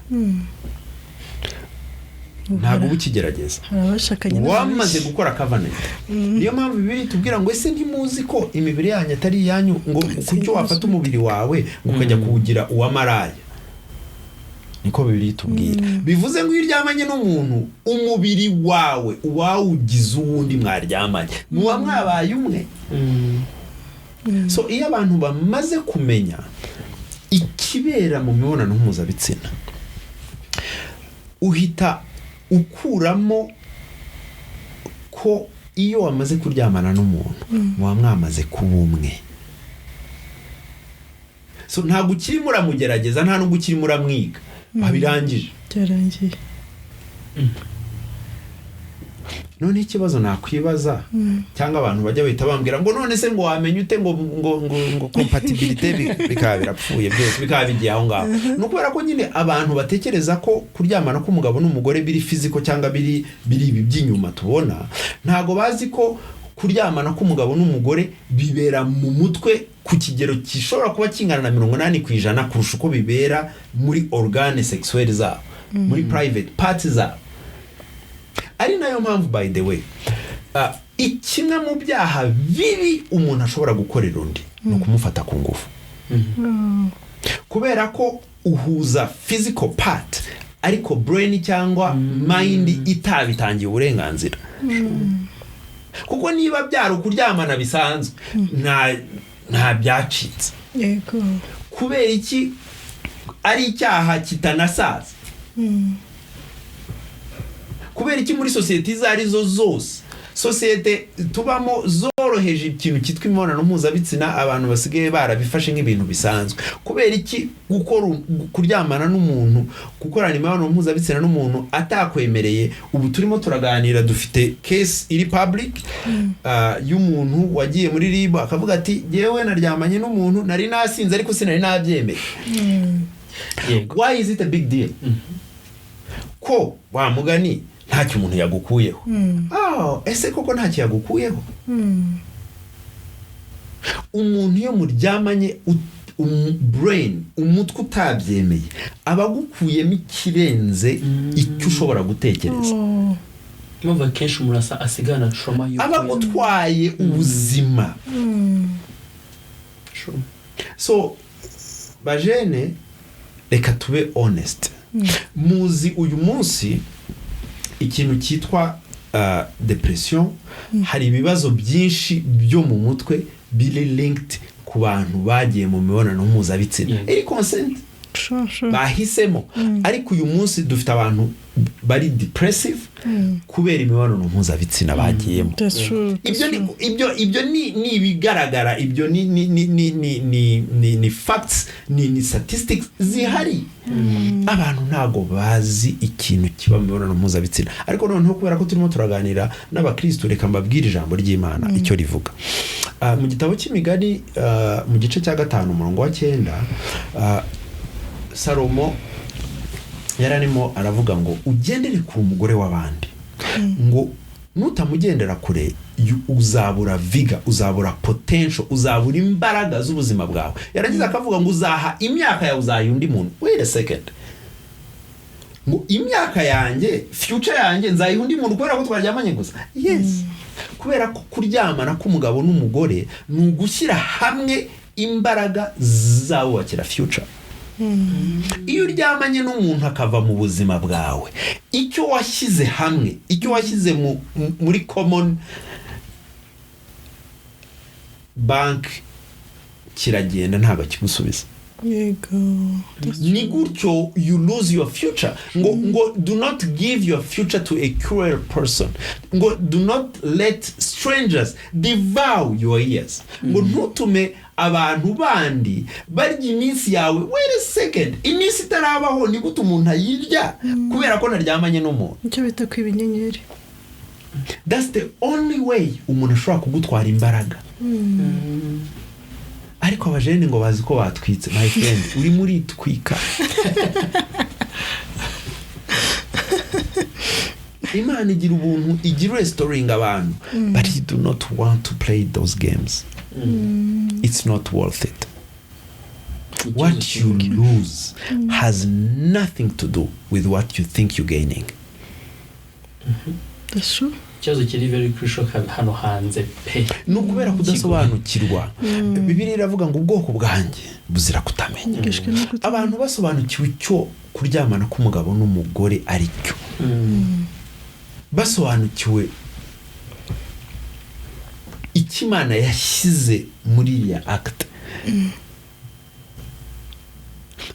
ntabwo uba ukigerageza. Hari abashakanye Wamaze gukora covenant. Niyo mpamvu Bibiliya itubwira ngo: "Ese ntimuzi ko imibiri yanyu atari iyanyu, ngo kucyo wafata umubiri wawe ngo ukajya kuwugira uwa maraya?" Niko Bibiliya itubwira. Bivuze ngo iyo uryamanye n'umuntu, umubiri wawe uwawugize uwundi mwaryamanye, muba mwabaye umwe. So iyo abantu bamaze kumenya ikibera mu mibonano mpuzabitsina, uhita ukuramo ko iyo wamaze kuryamana n'umuntu muba mwamaze kuba umwe. So ntabwo ukirimo uramugerageza, nta nubwo ukirimo uramwiga, babirangije. Byarangiye. Noneho ikibazo nakwibaza, cyangwa abantu bajya bahita bambwira ngo: "None se ngo wamenya ute ngo compatibilité?" Bikaba birapfuye byose, bikaba bigiye aho ngaho. Ni ukubera ko nyine abantu batekereza ko kuryamana k'umugabo n'umugore biri physical cyangwa biri ibi by'inyuma tubona. Ntabwo bazi ko kuryamana k'umugabo n'umugore bibera mu mutwe ku kigero gishobora kuba kingana na 80% kurusha uko bibera muri organes sexuelles zabo, muri private parts zabo. Ari nayo mpamvu, by the way, kimwe mu byaha bibi umuntu ashobora gukorera undi ni ukumufata ku ngufu, kubera ko uhuza physical part ariko brain cyangwa mind itabitangiye uburenganzira. Kuko niba byari ukuryamana bisanzwe, nta byacitse. Kubera iki ari icyaha kitanasaza? Kubera iki muri sosiyete izo ari zo zose, sosiyete tubamo zoroheje ikintu cyitwa imibonano mpuzabitsina, abantu basigaye barabifashe nk'ibintu bisanzwe, kubera iki gukora kuryamana n'umuntu, gukorana imibonano mpuzabitsina n'umuntu atakwemereye? Ubu turimo turaganira, dufite case iri public y'umuntu wagiye muri RIB akavuga ati: "Yewe, naryamanye n'umuntu, nari nasinze, ariko sinari nabyemeye." Why is it a big deal? Ko wa mugani ntacyo umuntu yagukuyeho. Oh, ese koko ntacyo yagukuyeho? Umuntu iyo muryamanye, brain, umutwe utabyemeye, aba agukuyemo ikirenze icyo ushobora gutekereza. Oh. Impamvu akenshi umuntu asa asigana trauma y'uko Aba agutwaye ubuzima. So bajene, reka tube honest. Muzi uyu munsi ikintu cyitwa depression, hari ibibazo byinshi byo mu mutwe biri linked ku bantu bagiye mu mibonano mpuzabitsina iri consent, Sure. bahisemo. Ariko uyu munsi dufite abantu bari depressive kubera imibonano mpuzabitsina bagiyemo. That's true. That's Ibyo ni true. ibyo ni ibigaragara, ibyo ni facts, ni statistics zihari. Abantu ntabwo bazi ikintu kiba mu mibonano mpuzabitsina. Ariko noneho kubera ko turimo turaganira n'abakristo, reka mbabwire ijambo ry'Imana icyo rivuga. Mu gitabo cy'Imigani, mu gice cya 5 umurongo wa 9, Salomo yari arimo aravuga ngo ugendere ku mugore w'abandi, ngo Nutamugendera kure, uzabura vigor, uzabura potential, uzabura imbaraga z'ubuzima bwawe. Yarangiza akavuga ngo uzaha imyaka yawe, uzaha undi muntu. Wait a second, ngo imyaka yanjye, future yanjye nzayiha undi muntu kubera ko twaryamanye gusa? Yes, kubera ko kuryamana k'umugabo n'umugore ni ugushyira hamwe imbaraga zizabubakira future. Iyo uryamanye n'umuntu akava mu buzima bwawe, icyo washyize hamwe, icyo washyize muri common bank kiragenda, ntabwo akigusubiza. Ni gutyo you lose your future. Ngo do not give your future to a cruel person, ngo do not let strangers devour your years, ngo ntutume abantu bandi barya iminsi yawe. Wait a second, iminsi itarabaho ni gute umuntu ayirya kubera ko naryamanye n'umuntu? Icyo bita kwiba inyenyeri. That's the only way umuntu ashobora kugutwara imbaraga. Ariko abajene ngo bazi ko batwitse. My friend, urimo uritwika. Imana igira ubuntu, igira restoring abantu, but you do not want to play those games. It's not worth it. What you lose has nothing to do with what you think you're gaining. That's true. Ikibazo kiri very crucial hano hanze pe. Ni ukubera kudasobanukirwa. Bibiliya iravuga ngo ubwoko bwanjye buzira kutamenya. Bwishwe no kutamenya. Abantu basobanukiwe icyo kuryamana k'umugabo n'umugore ari cyo, basobanukiwe icyo Imana yashyize muri iriya act.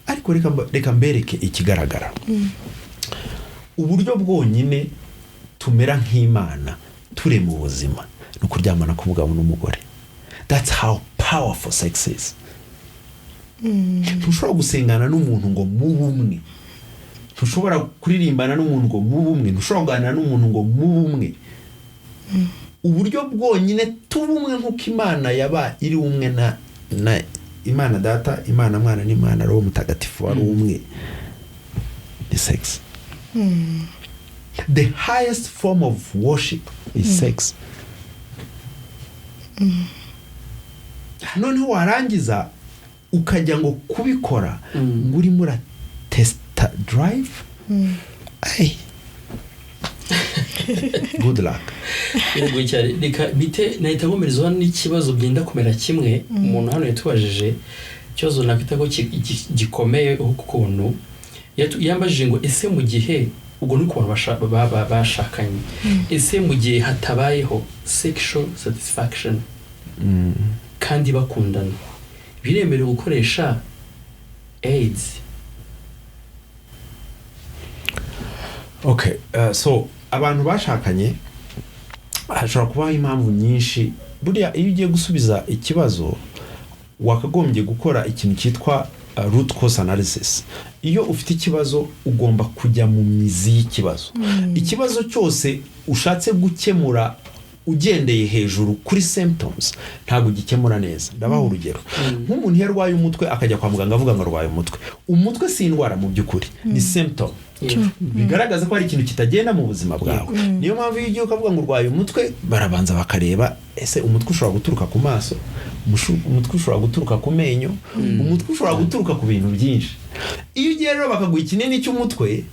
Ariko reka mbereke ikigaragara: uburyo bwonyine tumera nk'Imana turema ubuzima ni ukuryamana k'umugabo n'umugore. That's how powerful sex is. Ntushobora gusengana n'umuntu ngo mube umwe, ntushobora kuririmbana n'umuntu ngo mube umwe, ntushobora kuganira n'umuntu ngo mube umwe. Uburyo bwonyine tuba umwe nk'uko Imana yaba iri umwe na Imana Data, Imana Mwana n'Imana Roho Mutagatifu wari umwe ni sex. The highest form of worship is sex. Noneho warangiza ukajya ngo kubikora ngo urimo uratest drive. Ay, good luck. Biragoye cyane. Reka bite nahita nkomerezaho n'ikibazo byenda kumera kimwe. Umuntu hano yatubajije ikibazo nakwita ko gikomeye ukuntu. Yambajije ngo ese mu gihe, ubwo ni ku bantu bashakanye, ese mu gihe hatabayeho sexual satisfaction kandi bakundana, biremerewe gukoresha AIDS? Okay, so abantu bashakanye hashobora kubaho impamvu nyinshi. Buriya iyo ugiye gusubiza ikibazo, wakagombye gukora ikintu cyitwa root cause analysis. Iyo ufite ikibazo, ugomba kujya mu mizi y'ikibazo. Ikibazo cyose ushatse gukemura ugendeye hejuru kuri symptoms, ntabwo ugikemura neza. Ndabaha urugero: nk'umuntu iyo arwaye umutwe, akajya kwa muganga avuga ngo arwaye umutwe, umutwe si indwara mu by'ukuri, ni symptom bigaragaza ko hari ikintu kitagenda mu buzima bwawe. Niyo mpamvu iyo ugiye ukavuga ngo urwaye umutwe, barabanza bakareba: ese umutwe ushobora guturuka ku maso, umutwe ushobora guturuka ku menyo, umutwe ushobora guturuka ku bintu byinshi. Iyo ugiye rero bakaguha ikinini cy'umutwe,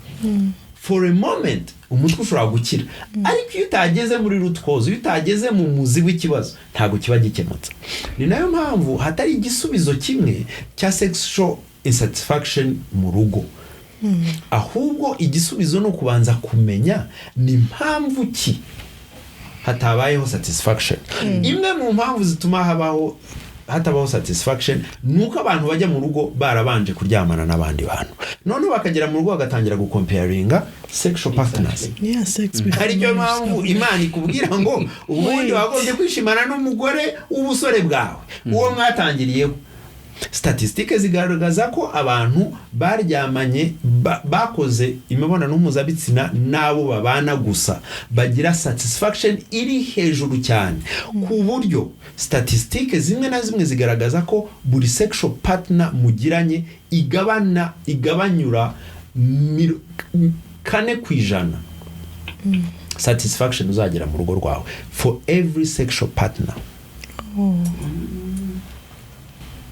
for a moment umutwe ushobora gukira, ariko iyo utageze muri root cause, iyo utageze mu muzi w'ikibazo, ntabwo kiba gikemutse. Ni nayo mpamvu hatari igisubizo kimwe cya sexual insatisfaction mu rugo, ahubwo igisubizo ni ukubanza kumenya ni mpamvu ki hatabayeho satisfaction. Imwe mu mpamvu zituma hatabaho satisfaction ni uko abantu bajya mu rugo barabanje kuryamana n'abandi bantu, noneho bakagera mu rugo bagatangira gucomparinga sexual partners. Yeah, sex before Aricyo marriage. mpamvu Imana ikubwira ngo ubundi wagombye kwishimana n'umugore w'ubusore bwawe, uwo mwatangiriyeho. Statisitike zigaragaza ko abantu baryamanye, bakoze imibonano mpuzabitsina n'abo babana gusa bagira satisfaction iri hejuru cyane, ku buryo statisitike zimwe na zimwe zigaragaza ko buri sexual partner mugiranye igabanyura 4% Satisfaction uzagera mu rugo rwawe for every sexual partner. Oh.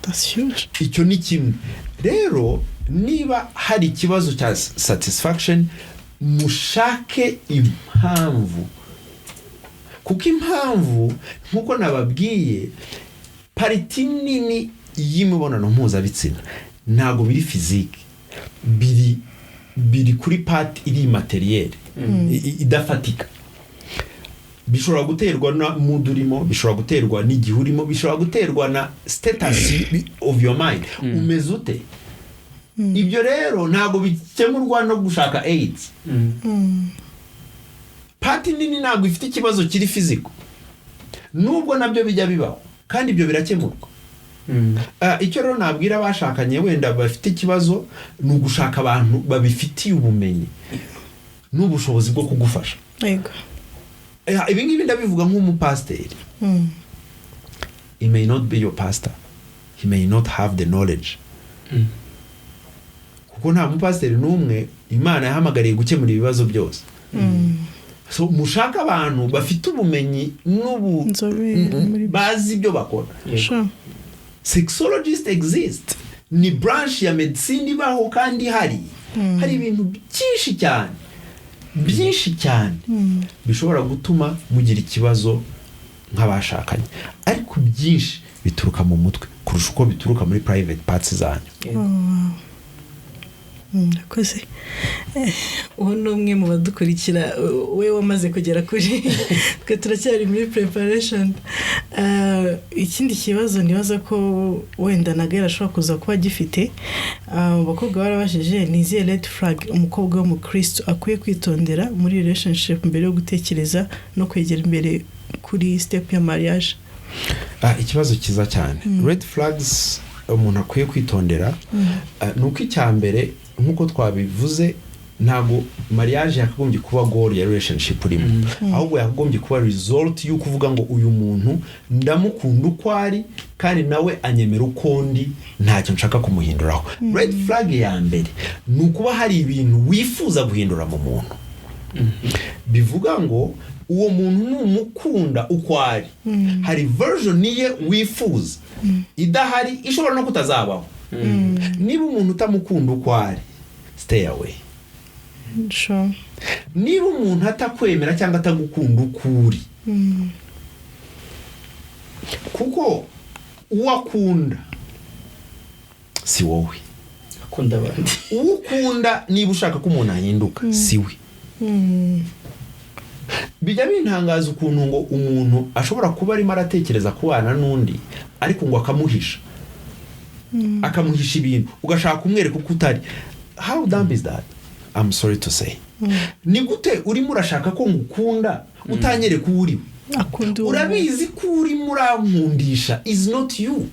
That's huge. Icyo ni kimwe. Rero niba hari ikibazo cya satisfaction, mushake impamvu, kuko impamvu, nk'uko nababwiye, part nini y'imibonano mpuzabitsina ntabwo biri physique, biri kuri part iri immatérielle, idafatika. Bishobora guterwa na mood urimo, bishobora guterwa n'igihe urimo, bishobora guterwa na status of your mind, umeze ute. Ibyo rero ntabwo bikemurwa no gushaka aids. Part nini ntabwo ifite ikibazo kiri physical, nubwo nabyo bijya bibaho kandi ibyo birakemurwa. Icyo rero nabwira abashakanye wenda bafite ikibazo ni ugushaka abantu babifitiye ubumenyi n'ubushobozi bwo kugufasha. Ibi ngibi ndabivuga nk'umupasiteri. He may not be your pastor, he may not have the knowledge, kuko nta mupasiteri n'umwe Imana yahamagariye gukemura ibibazo byose. So mushake abantu bafite ubumenyi n'ubu Inzobere muri bazi ibyo bakora. Sexologist exist, ni branch ya medicine ibaho kandi hari ibintu byinshi cyane, byinshi cyane bishobora gutuma mugira ikibazo nk'abashakanye, ariko byinshi bituruka mu mutwe kurusha uko bituruka muri private parts zanyu. Murakoze. Uwo ni umwe mu badukurikira, we wamaze kugera kuri twe, turacyari muri preparation. Ikindi kibazo nibaza ko wenda na Gael ashobora kuza kuba agifite. Abakobwa barabajije: ni izihe red flag umukobwa w'umukristo akwiye kwitondera muri relationship mbere yo gutekereza no kwegera imbere kuri step ya mariage? Ikibazo cyiza cyane. Red flags umuntu akwiye kwitondera, ni uko icya mbere, nk'uko twabivuze, ntabwo mariage yakagombye kuba goal ya relationship urimo, ahubwo yakagombye kuba result y'uko uvuga ngo uyu muntu ndamukunda uko ari kandi nawe anyemera uko ndi, ntacyo nshaka kumuhinduraho. Red flag ya mbere ni ukuba hari ibintu wifuza guhindura mu muntu. Bivuga ngo uwo muntu numukunda uko ari, hari version ye wifuza idahari, ishobora no kutazabaho. Niba umuntu utamukunda uko ari, stay away. Niba umuntu atakwemera cyangwa atagukunda uko uri, kuko uwo akunda si wowe. Akunda abandi. Uwo ukunda, niba ushaka ko umuntu ahinduka, si we. Bijya bintangaza ukuntu ngo umuntu ashobora kuba arimo aratekereza kubana n'undi, ariko ngo akamuhisha ibintu, ugashaka kumwereka uko utari. How dumb is that? I'm sorry to say. Ni gute urimo urashaka ko ngukunda utanyereka uwo uriwe? Akunda uwo. Urabizi ko urimo urankundisha is not you.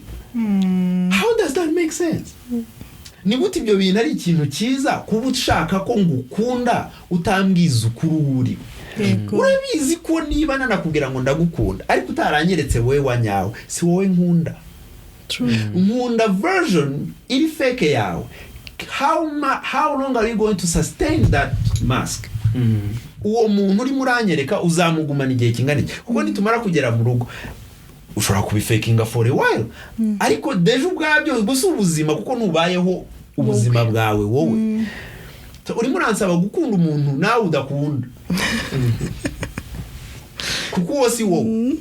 How does that make sense? Ni gute ibyo bintu ari ikintu cyiza kuba ushaka ko ngukunda utambwiza ukuri uwo uriwe? Urabizi ko niba nanakubwira ngo ndagukunda ariko utaranyeretse wowe wa nyawe, si wowe nkunda. Nkunda version iri fake yawe. How long are you going to sustain that mask? Uwo muntu urimo uranyereka uzamugumana igihe kingana iki? Kuko nitumara kugera mu rugo ushobora kubifakinga for a while, ariko déjà ubwabyo gusa ubuzima, kuko ntubayeho ubuzima bwawe wowe. So, urimo uransaba gukunda umuntu nawe udakunda, kuko uwo si wowe.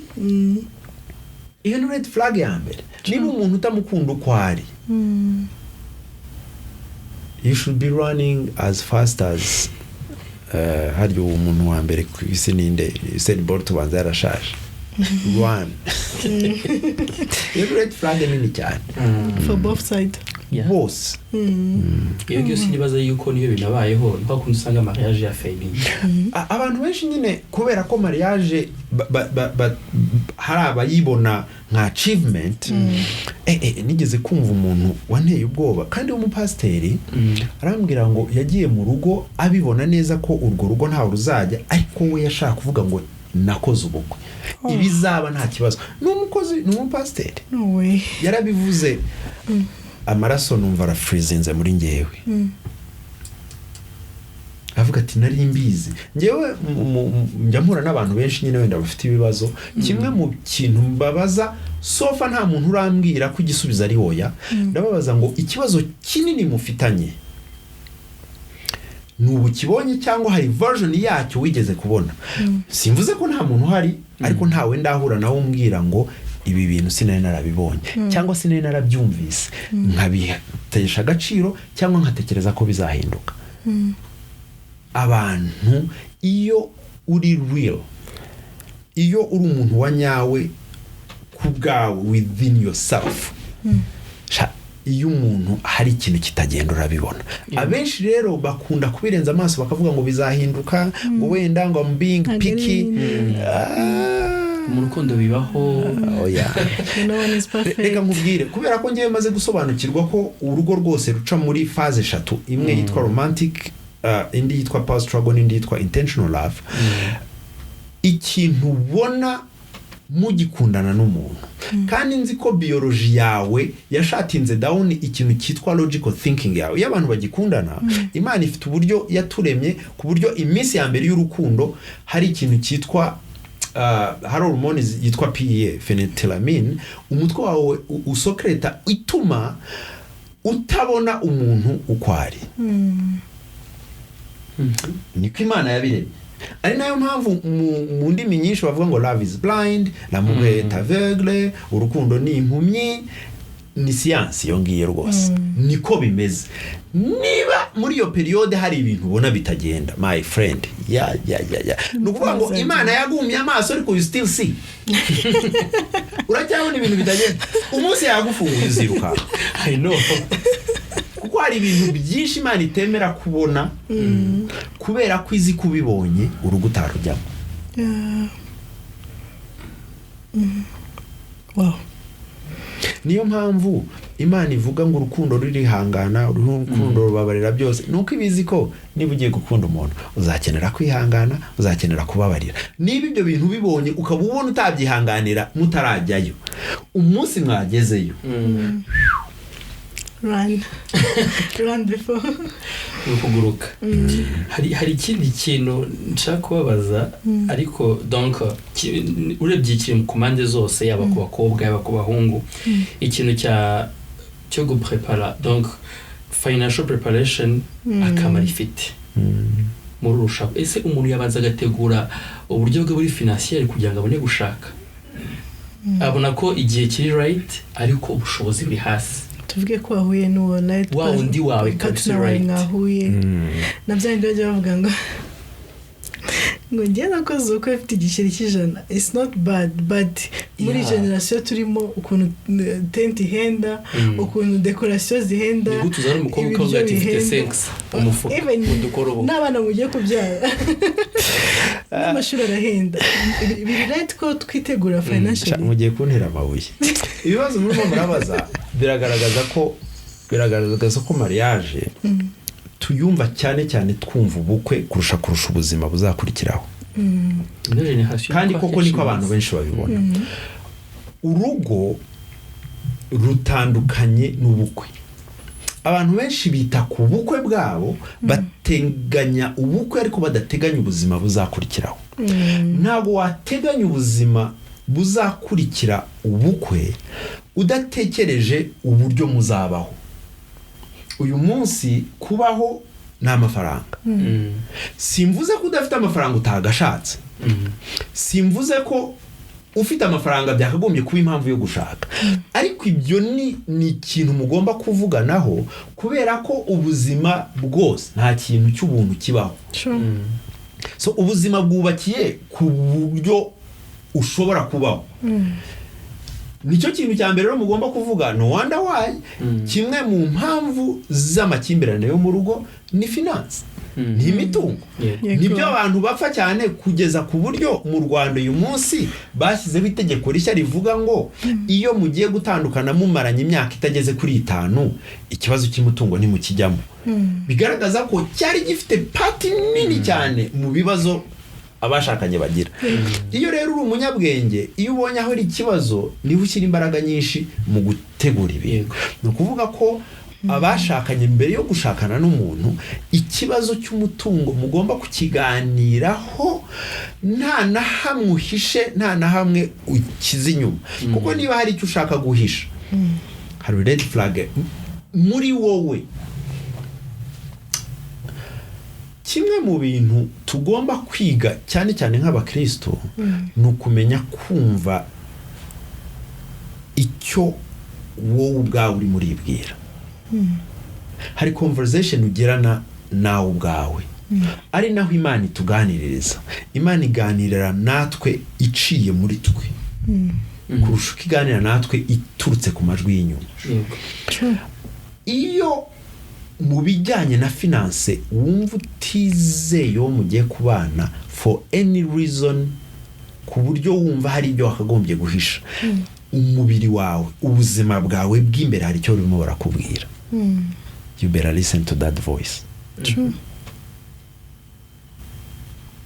Iyo ni red flag ya mbere. Niba umuntu utamukunda uko ari, you should be running as fast as harya uwo muntu wa mbere ku isi ninde? Usain Bolt ubanza yarashaje. Run. Iyo ni red flag nini cyane. For both side. Bose. Iyo ngiyo sinibaza yuko niyo binabayeho, ni kwa kundi usanga mariage ya failing. Abantu benshi nyine, kubera ko mariage hari abayibona nka achievement. Nigeze kumva umuntu wanteye ubwoba kandi w'umupasiteri, arambwira ngo yagiye mu rugo abibona neza ko urwo rugo ntawe ruzajya, ariko we yashaka kuvuga ngo nakoze ubukwe, ibizaba nta kibazo. Ni umukozi, ni umupasiteri. No way. Yarabivuze, amaraso numva arafurizinze muri ngewe. Avuga ati: "Nari mbizi." Ngewe njya mpura n'abantu benshi nyine wenda bafite ibibazo. Kimwe mu kintu mbabaza, so far nta muntu urambwira ko igisubizo ari oya. Ndababaza ngo: "Ikibazo kinini mufitanye ni ubu kibonye cyangwa hari version yacyo wigeze kubona?" Simvuze ko nta muntu uhari, ariko ntawe ndahura nawe umbwira ngo: "Ibi bintu sinari narabibonye cyangwa sinari narabyumvise, nkabitesha agaciro cyangwa nkatekereza ko bizahinduka." Abantu, iyo uri real, iyo uri umuntu wa nyawe ku bwawe, within yourself, sha, iyo umuntu hari ikintu kitagenda urabibona. Abenshi rero bakunda kubirenza amaso, bakavuga ngo bizahinduka, ngo wenda ngo I'm being Ntabwo ari picky. binini. Ah, Mu rukundo bibaho. Oya. No one is perfect. Reka nkubwire, kubera ko ngewe maze gusobanukirwa ko urugo rwose ruca muri phase eshatu: imwe yitwa romantic, indi yitwa power struggle, n'indi yitwa intentional love. Ikintu ubona mugikundana n'umuntu, kandi nzi ko biology yawe yashuttinze down ikintu cyitwa logical thinking yawe. Iyo abantu bagikundana, Imana ifite uburyo yaturemye ku buryo iminsi ya mbere y'urukundo hari ikintu cyitwa hari hormone yitwa PEA, phenethylamine, umutwe wawe usecreta, ituma utabona umuntu uko ari. Niko Imana yabiremye. Ari nayo mpamvu mu ndimi nyinshi bavuga ngo "Love is blind", "L'amour est aveugle", urukundo ni impumyi. Ni siyansi iyo ngiyo rwose, niko bimeze. Niba muri iyo période hari ibintu ubona bitagenda, my friend, ya ya ya ya, ni ukuvuga ngo Imana yagumye amaso, ariko you still see, uracyabona ibintu bitagenda. Umunsi yagufunguye uzirukanka, I know. kuko hari ibintu byinshi Imana itemera kubona, kubera ko izi ko ubibonye urugo utarujyamo. Yeah. Wow. Niyo mpamvu Imana ivuga ngo urukundo rurihangana, urukundo rubabarira byose. Ni uko ibizi ko niba ugiye gukunda umuntu uzakenera kwihangana, uzakenera kubabarira. Niba ibyo bintu ubibonye, ukaba ubona utabyihanganira mutarajyayo, umunsi mwagezeyo, Run. Run before. Ni ukuguruka. Hari ikindi kintu nshaka kubabaza, ariko donc urebye kiri ku mpande zose, yaba ku bakobwa, yaba ku bahungu, ikintu cyo guprepara, donc financial preparation, akamaro ifite muri uru rushako. Ese umuntu yabanza agategura uburyo bwe buri financier kugira ngo abone gushaka? Abona ko igihe kiri right, ariko ubushobozi buri hasi. Tuvuge ko wahuye n'uwo right Wa wundi wawe kabisa, partner wawe, right. mwahuye na bya bindi bajya bavuga ngo njye nakoze ubukwe mfite igiceri cy'100. It's not bad, but muri generation turimo, ukuntu tente ihenda, ukuntu décoration zihenda, Ni gute uzana umukobwa ibiryo ukavuga ati: "Mfite bihenda. senkisi umufuka Even ngo dukore ubukwe"? N'abana mugiye kubyara n'amashuri arahenda. Biri right ko twitegura financially? Mugiye kuntera amabuye. Ibibazo murimo murabaza biragaragaza ko mariage tuyumva cyane cyane twumva ubukwe kurusha ubuzima buzakurikiraho. Ino generation Kandi niko koko niko akenshi abantu bimeze. benshi babibona. Urugo rutandukanye n'ubukwe. Abantu benshi bita ku bukwe bwabo, bateganya ubukwe ariko badateganya ubuzima buzakurikiraho. Ntabwo wateganya ubuzima buzakurikira ubukwe udatekereje uburyo muzabaho. Uyu munsi kubaho ni amafaranga. Simvuze ko udafite amafaranga utagashatse. Simvuze ko ufite amafaranga byakagombye kuba impamvu yo gushaka, ariko ibyo ni ikintu mugomba kuvuganaho, kubera ko ubuzima bwose nta kintu cy'ubuntu kibaho. So ubuzima bwubakiye ku buryo ushobora kubaho. Nicyo kintu cya mbere rero mugomba kuvuga. No wonder why kimwe mu mpamvu z'amakimbirane yo mu rugo ni finance, ni imitungo. Nibyo abantu bapfa cyane, kugeza ku buryo mu Rwanda uyu munsi bashyizeho itegeko rishya rivuga ngo iyo mugiye gutandukana mumaranye imyaka itageze kuri 5, ikibazo cy'umutungo ntimukijyamo. Bigaragaza ko cyari gifite part nini cyane mu bibazo abashakanye bagira. Iyo rero uri umunyabwenge, iyo ubonye aho ari ikibazo, niho ushyira imbaraga nyinshi mu gutegura ibintu. Ni ukuvuga ko Abashakanye, mbere yo gushakana n'umuntu, ikibazo cy'umutungo mugomba kukiganiraho nta na hamwe uhishe, nta na hamwe ukize inyuma, kuko niba hari icyo ushaka guhisha, hari red flag muri wowe. Kimwe mu bintu tugomba kwiga cyane cyane nk'abakristo ni ukumenya kumva icyo wowe ubwawe urimo uribwira. Hari conversation ugirana nawe ubwawe, ari naho Imana ituganiririza. Imana iganirira natwe iciye muri twe kurusha uko iganira natwe iturutse ku majwi y'inyuma. Iyo mu bijyanye na finance wumva utizeye uwo mugiye kubana for any reason, ku buryo wumva hari ibyo wakagombye guhisha, umubiri wawe, ubuzima bwawe bw'imbere, hari icyo burimo barakubwira. You better listen to that voice,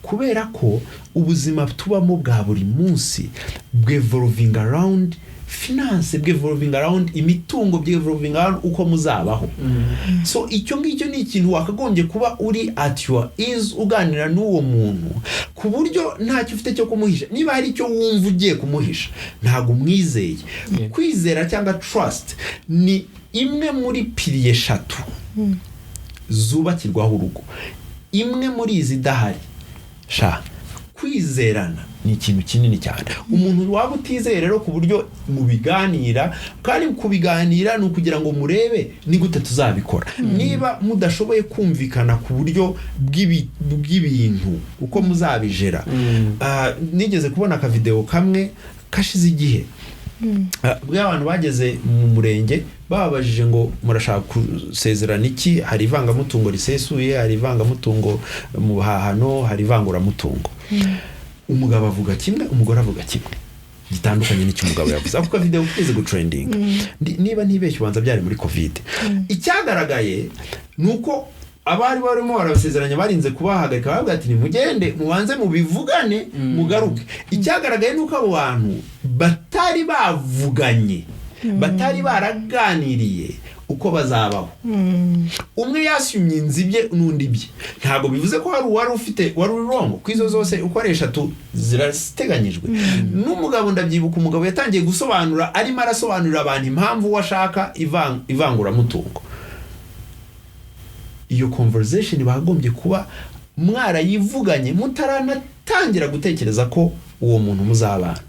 kubera ko ubuzima tubamo bwa buri munsi bwevolving around finance, bwevolving around imitungo, bwevolving around uko muzabaho. So icyo ngicyo ni ikintu wakagombye kuba uri at your ease uganira n'uwo muntu, ku buryo ntacyo ufite cyo kumuhisha. Niba hari icyo wumva ugiye kumuhisha, ntabwo umwizeye. Kwizera cyangwa trust ni imwe muri pilier eshatu zubakirwaho urugo. Imwe muri izi idahari, sha, kwizerana ni ikintu kinini cyane. Umuntu waba utizeye rero ku buryo mubiganira, kandi kubiganira ni ukugira ngo murebe ni gute tuzabikora, niba mudashoboye kumvikana ku buryo bw'ibintu uko muzabijera. Nigeze kubona akavideo kamwe kashize igihe, bw'abantu bageze mu murenge, bababajije ngo: "Murashaka gusezerana iki?" Hari ivangamutungo risesuye, hari ivangamutungo mu buhahano, hari ivanguramutungo. Umugabo avuga kimwe, umugore avuga kimwe gitandukanye n'icyo umugabo yavuze. Ako kavideo kigeze gutrendinga. Niba ntibeshye, ubanza byari muri COVID. Icyagaragaye ni uko abari barimo barabasezeranya barinze kubahagarika, bavuga ati: "Nimugende mubanze mubivugane, mugaruke." Icyagaragaye ni uko abo bantu batari bavuganye, batari baraganiriye uko bazabaho. Umwe yasumye inzu ibye, n'undi ibye. Ntabwo bivuze ko hari uwari ufite wari uri wrong, ko izo zose uko ari eshatu zirateganyijwe. N'umugabo, ndabyibuka, umugabo yatangiye gusobanura, arimo arasobanurira abantu impamvu we ashaka ivanguramutungo. Iyo conversation bagombye kuba mwarayivuganye mutaranatangira gutekereza ko uwo muntu muzabana.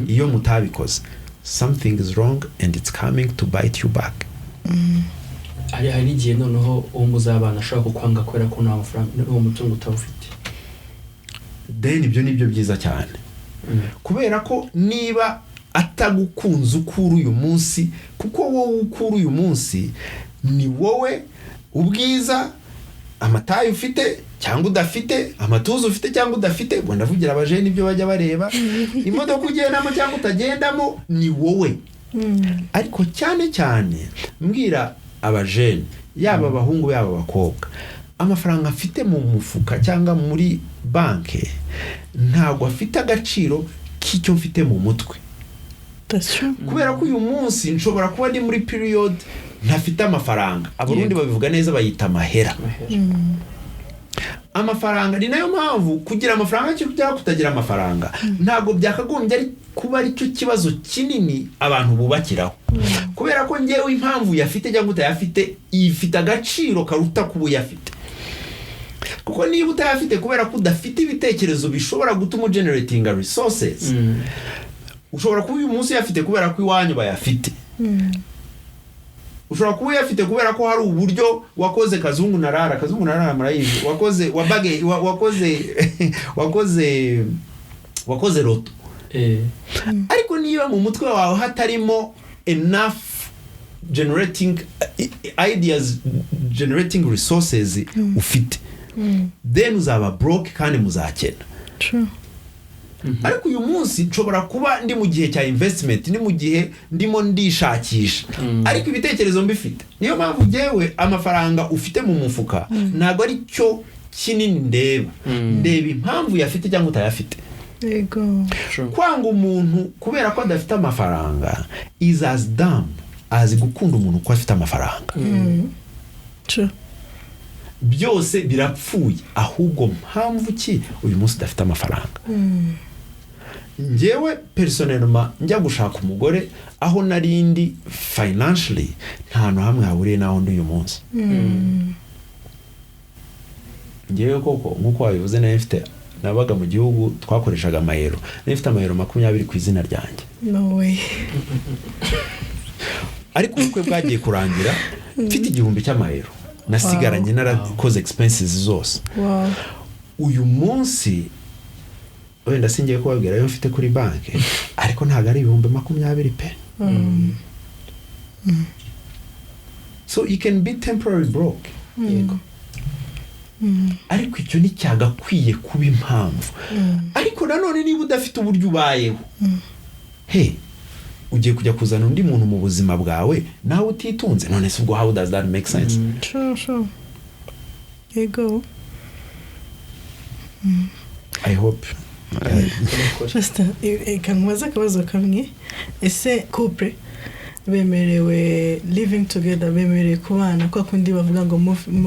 Iyo mutabikoze, something is wrong and it's coming to bite you back. Hari n'igihe noneho uwo muzabana ashobora kukwanga kubera ko nta mafaranga, n'uwo mutungo utawufite. Then ibyo ni byo byiza cyane, kubera ko niba atagukunze uko uri uyu munsi, kuko wowe uko uri uyu munsi ni wowe ubwiza, amatayi ufite cyangwa udafite, amatuza ufite cyangwa udafite, ubwo ndavugira abajene ibyo bajya bareba, imodoka ugendamo cyangwa utagendamo, ni wowe. Ariko cyane cyane mbwira abajene, yaba abahungu yaba abakobwa, amafaranga afite mu mufuka cyangwa muri banki ntabwo afite agaciro k'icyo mfite mu mutwe. That's true. Kubera ko uyu munsi nshobora kuba ndi muri period ntafite amafaranga. Abarundi babivuga neza, bayita amahera, amafaranga. Ni nayo mpamvu kugira amafaranga cyangwa kutagira amafaranga ntabwo byakagombye ari kuba ari cyo kibazo kinini abantu bubakiraho, kubera ko ngewe impamvu uyafite cyangwa utayafite ifite agaciro karuta kuba uyafite. Kuko niba utayafite kubera ko udafite ibitekerezo bishobora gutuma ugeneratinga resources, ushobora kuba uyu munsi uyafite kubera ko iwanyu bayafite, ushobora kuba uyafite kubera ko hari uburyo wakoze kazungu na rara. Kazungu na rara murayizi? Wakoze wabage wakoze loto. Ariko niba mu mutwe wawe hatarimo enough generating ideas, generating resources ufite, then uzaba broke kandi muzakena. True. Ariko uyu munsi nshobora kuba ndi mu gihe cya investment, ndi mu gihe ndimo ndishakisha, ariko ibitekerezo mbifite. Niyo mpamvu ngewe amafaranga ufite mu mufuka ntabwo ari cyo kinini ndeba. Ndeba impamvu uyafite cyangwa utayafite. Yego. Kwanga umuntu kubera ko adafite amafaranga is as dumb as gukunda umuntu ko afite amafaranga. True. Byose birapfuye. Ahubwo mpamvu ki uyu munsi udafite amafaranga? Njyewe personnellement, njya gushaka umugore, aho narindi financially nta hantu hamwe hahuriye n'aho ndi uyu munsi. Njyewe koko, nk'uko wabivuze, nari mfite, nabaga mu gihugu twakoreshaga amayero, nari mfite amayero 20 ku izina ryanjye. No way. Ariko ubukwe bwagiye kurangira mfite 1000 cy'amayero nasigaranye, narakoze expenses zose. Uyu munsi wenda singiye kubabwira ayo mfite kuri banki, ariko ntabwo ari 20,000 pe. So you can be temporary broke, ariko icyo nticyagakwiye kuba impamvu. Ariko nanone niba udafite uburyo ubayeho, he ugiye kujya kuzana undi muntu mu buzima bwawe nawe utitunze? None se ubwo how does that make sense? True, yego. I hope. Pastor, reka nkubaze akabazo kamwe. Ese couple bemerewe living together, bemerewe kubana kwa kundi bavuga ngo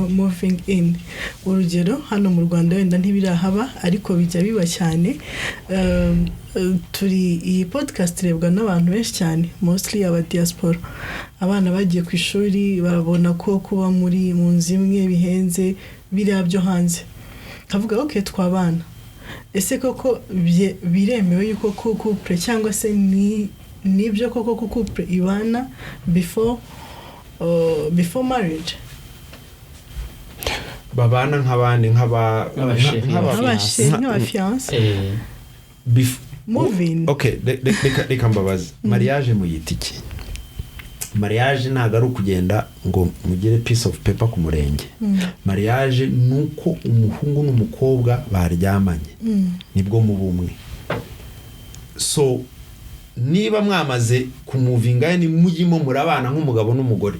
moving in? Urugero, hano mu Rwanda wenda ntibirahaba, ariko bijya biba cyane. Turi iyi podcast irebwa n'abantu benshi cyane, mostly aba diaspora. Abana bagiye ku ishuri, barabona ko kuba muri mu nzu imwe bihenze, biriya byo hanze, kavuga ok, twabana. Ese koko biremewe yuko couple, cyangwa se ni nibyo koko ko couple ibana before marriage? Babana nk'abandi, nk'aba Nk'abachéri. Nk'abachéri, nk'abafiancé. Moving. Okay, reka mbabaze, mariage muyita iki? Mariage ntabwo ari ukugenda ngo mugire piece of paper ku murenge. Mariage ni uko umuhungu n'umukobwa baryamanye, nibwo mu bumwe. So niba mwamaze kumovinga, ni mujyimo murabana nk'umugabo n'umugore.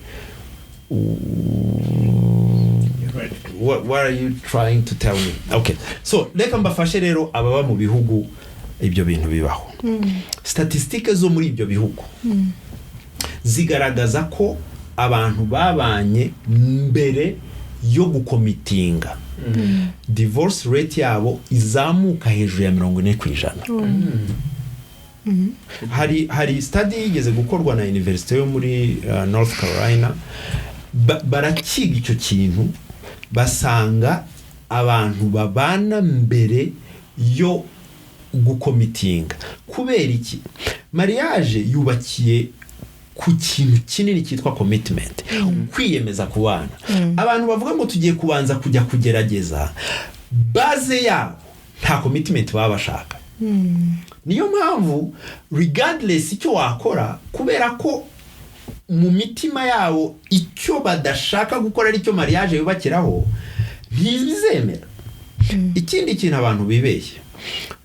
What are you trying to tell me? Okay, so reka mbafashe rero. Ababa mu bihugu ibyo bintu bibaho, statisitike zo muri ibyo bihugu zigaragaza ko abantu babanye mbere yo gucommittinga, divorce rate yabo izamuka hejuru ya 40%. Hari study yigeze gukorwa na university yo muri North Carolina. Barakiga icyo kintu, basanga abantu babana mbere yo gucommittinga. Kubera iki? Mariage yubakiye ku kintu kinini cyitwa commitment, kwiyemeza kubana. Abantu bavuga ngo tugiye kubanza kujya kugerageza, base yabo nta commitment baba bashaka. Niyo mpamvu regardless icyo wakora, kubera ko mu mitima yabo icyo badashaka gukora aricyo mariage yubakiraho, ntibizemera. Ikindi kintu abantu bibeshye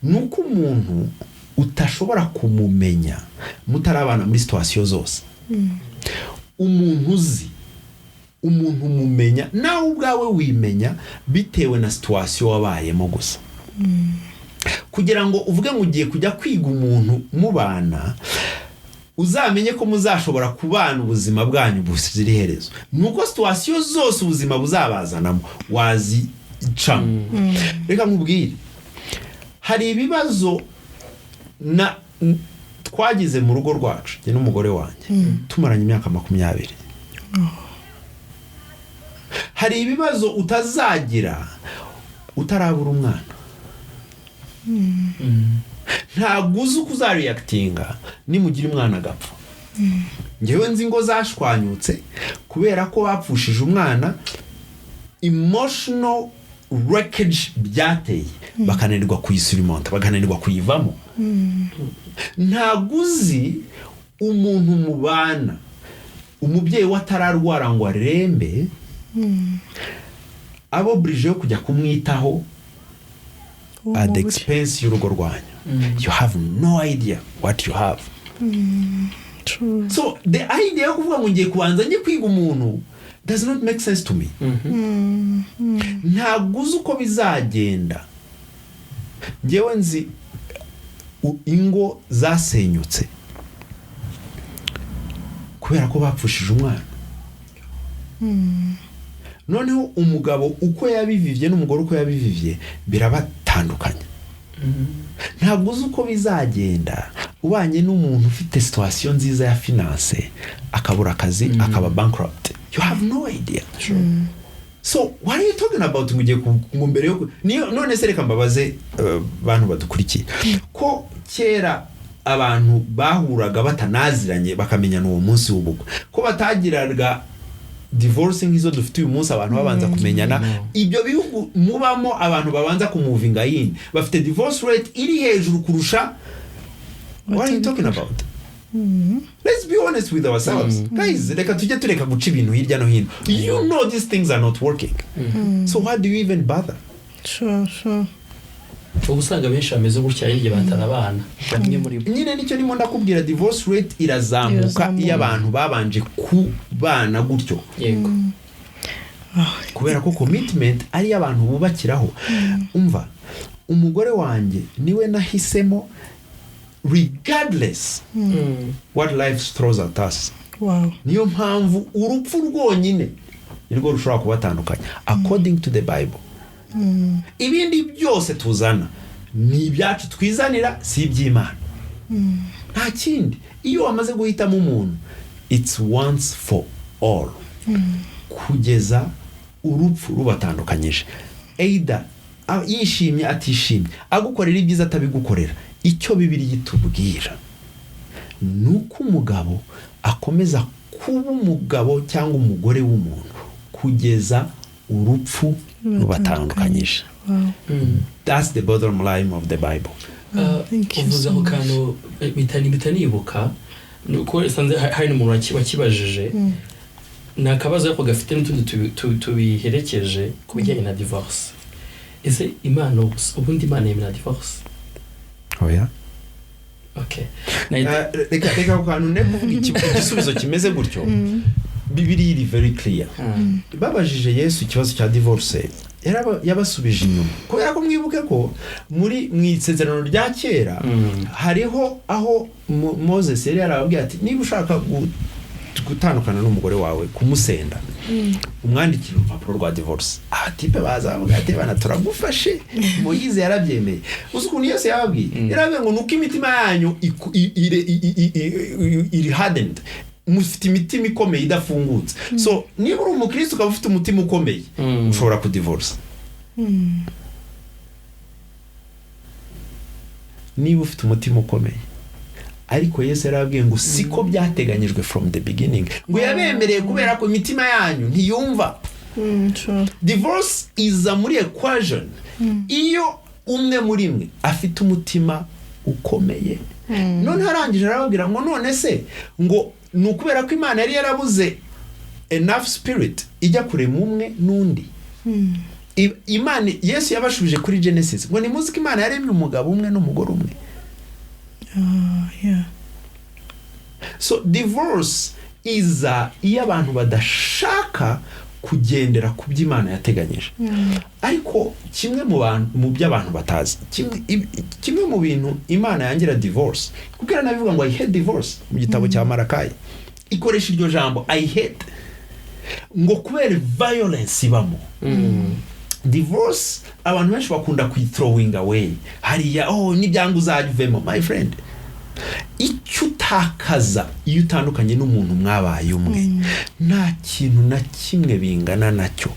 ni uko umuntu utashobora kumumenya mutarabana muri situation zose. Umuntu uzi, umuntu umumenya nawe ubwawe wimenya bitewe na situation wabayemo gusa. Kugira ngo uvuge ngo ugiye kujya kwiga umuntu mubana, uzamenye ko muzashobora kubana ubuzima bwanyu buzira iherezo, ni uko situation zose ubuzima buzabazanamo wazicamo. Reka nkubwire, hari ibibazo na twagize mu rugo rwacu, njye n'umugore wanjye tumaranye imyaka 20. Hari ibibazo utazagira utarabura umwana. Ntabwo uzi uko uzareactinga nimugira umwana agapfa. Ngewe nzi ngo zashwanyutse kubera ko bapfushije umwana, emotional wreckage byateye, bakananirwa kuyisurmonta, bakananirwa kuyivamo. Ntabwo uzi umuntu mubana umubyeyi we atararwara ngo arembe, abo burije yo kujya kumwitaho at the expense y'urugo rwanyu. You have no idea what you have. True. So the idea yo kuvuga ngo ngiye kubanza njye kwiga umuntu does not make sense to me. Ntabwo uzi uko bizagenda. Ngewe nzi Ingo zasenyutse kubera ko bapfushije umwana. Noneho umugabo uko yabivivye n'umugore uko yabivivye birabatandukanya. Ntabwo uzi uko bizagenda ubanye n'umuntu ufite situation nziza ya finance, akabura akazi, akaba bankrupt. You have no idea. So what are you talking about? Ngo ugiye ngo mbere yo niyo? None se reka mbabaze, bantu badukurikiye, ko kera abantu bahuraga batanaziranye bakamenyana uwo munsi w'ubukwe, ko batagiraga divorce nk'izo dufite uyu munsi, abantu babanza kumenyana? Ibyo bihugu mubamo abantu babanza kumovinga in bafite divorce rate iri hejuru kurusha. What are you talking about? Let's be honest with ourselves, guys. Reka tujye tureka guca ibintu hirya no hino. You know these things are not working, so why do you even bother? Sure. Uba usanga benshi bameze gutya hirya batarabana, bamwe muri bo. Nyine nicyo ndimo ndakubwira, divorce rate irazamuka Irazamuka. iyo abantu babanje kubana gutyo, kubera ko commitment ari abantu bubakiraho. Umva, umugore wanjye niwe nahisemo regardless what life throws at us. Niyo mpamvu urupfu rwonyine nirwo rushobora kubatandukanya according to the Bible. Ibindi byose tuzana ni ibyacu twizanira, si iby'Imana, nta kindi. Iyo wamaze guhitamo umuntu, it's once for all, kugeza urupfu rubatandukanyije, either yishimye, atishimye, agukorera ibyiza, atabigukorera. Icyo Bibiliya itubwira ni uko umugabo akomeza kuba umugabo cyangwa umugore w'umuntu kugeza urupfu rubatandukanyije. That's the bottom line of the Bible. Thank you Uvuze so ako much. kantu, mpita nibuka ni uko nsanze hari n'umuntu wakibajije. Ni akabazo ariko gafite n'utundi tubiherekeje ku bijyanye na divorce. Ese Imana, ubundi Imana yemera divorce? Oya. Okay. Reka ako kantu ne kuvuga igisubizo kimeze gutyo. Bibiliya iri very clear. Babajije Yesu ikibazo cya divorce, yabasubije inyuma, kubera ko mwibuke ko muri mu Isezerano rya Kera hariho aho Moses yari yarababwiye ati: "Niba ushaka gutandukana n'umugore wawe, kumusenda, umwandikire urupapuro rwa divorce." Abatipe baza bavuga ati: "Bana, turagufashe, Moyize yarabyemeye." Uzi ukuntu Yesu yababwiye? Yarababwiye ngo: "Nuko imitima yanyu iri hardened, mufite imitima ikomeye idafungutse." So niba uri umukristo ukaba ufite umutima ukomeye, ushobora kudivorce. Niba ufite umutima ukomeye. Ariko Yesu yarababwiye ngo siko byateganyijwe from the beginning, ngo yabemereye kubera ko imitima yanyu ntiyumva. Divorce iza muri equation iyo umwe muri mwe afite umutima ukomeye. None arangije arababwira ngo: "None se ngo ni ukubera ko Imana yari yarabuze enough spirit ijya kurema umwe n'undi?" Imana, Yesu yabashubije kuri Genesis ngo: "Nimuzi ko Imana yaremye umugabo umwe n'umugore umwe." So divorce iza iyo abantu badashaka kugendera ku byo Imana yateganyije. Ariko kimwe mu bantu, mu byo abantu batazi, kimwe mu bintu Imana yangira divorce, kuko iranabivuga ngo "I hate divorce" mu gitabo cya Marakayi, ikoresha iryo jambo "I hate", ngo kubera violence ibamo. Divorce abantu benshi bakunda kuyithrowing away hariya: "Oh, n'ibyanga uzajya uvemo." My friend, icyo utakaza iyo utandukanye n'umuntu mwabaye umwe, nta kintu na kimwe bingana nacyo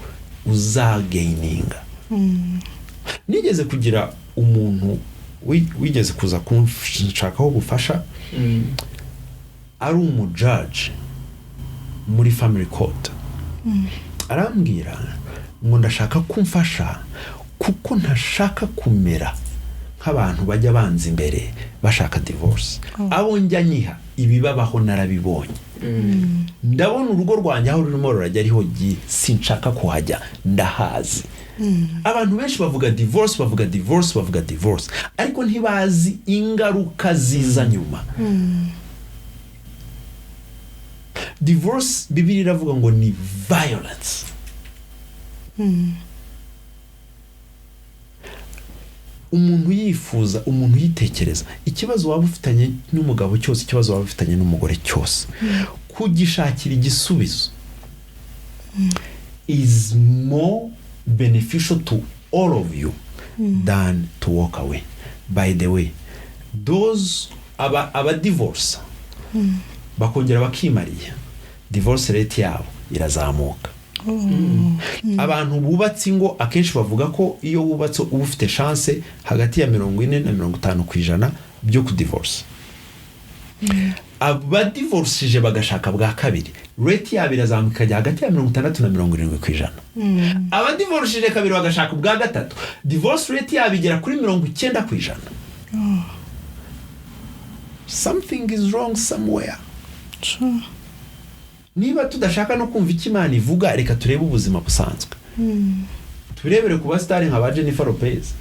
uzagaininga. Nigeze kugira umuntu wigeze kuza kunshakaho ubufasha, ari umujudge muri family court. Arambwira ngo: "Ndashaka ko umfasha kuko ntashaka kumera nk'abantu bajya banza imbere bashaka divorce. Abo njya nyiha ibibabaho narabibonye. Ndabona urugo rwanjye aho rurimo rurajya ariho sinshaka kuhajya, ndahazi." Abantu benshi bavuga divorce, bavuga divorce, bavuga divorce, ariko ntibazi ingaruka ziza nyuma. Divorce, Bibiliya iravuga ngo ni violence. Umuntu yifuza, umuntu yitekereza, ikibazo waba ufitanye n'umugabo cyose, ikibazo waba ufitanye n'umugore cyose, kugishakira igisubizo is more beneficial to all of you than to walk away. By the way, those aba divorce bakongera bakimariya, divorce rate yabo irazamuka. Abantu bubatse ingo akenshi bavuga ko iyo wubatse uba ufite chance hagati ya 40 na 50% byo kudivorce. Abadivorcije bagashaka bwa kabiri, rate yabo irazamuka ikajya hagati ya 60 na 70%. Abadivorcije kabiri bagashaka ubwa gatatu, divorce rate yabo igera kuri 90%. Something is wrong somewhere. Niba tudashaka no kumva icyo Imana ivuga, reka turebe ubuzima busanzwe, turebere ku basitari nka ba Jennifer Lopez.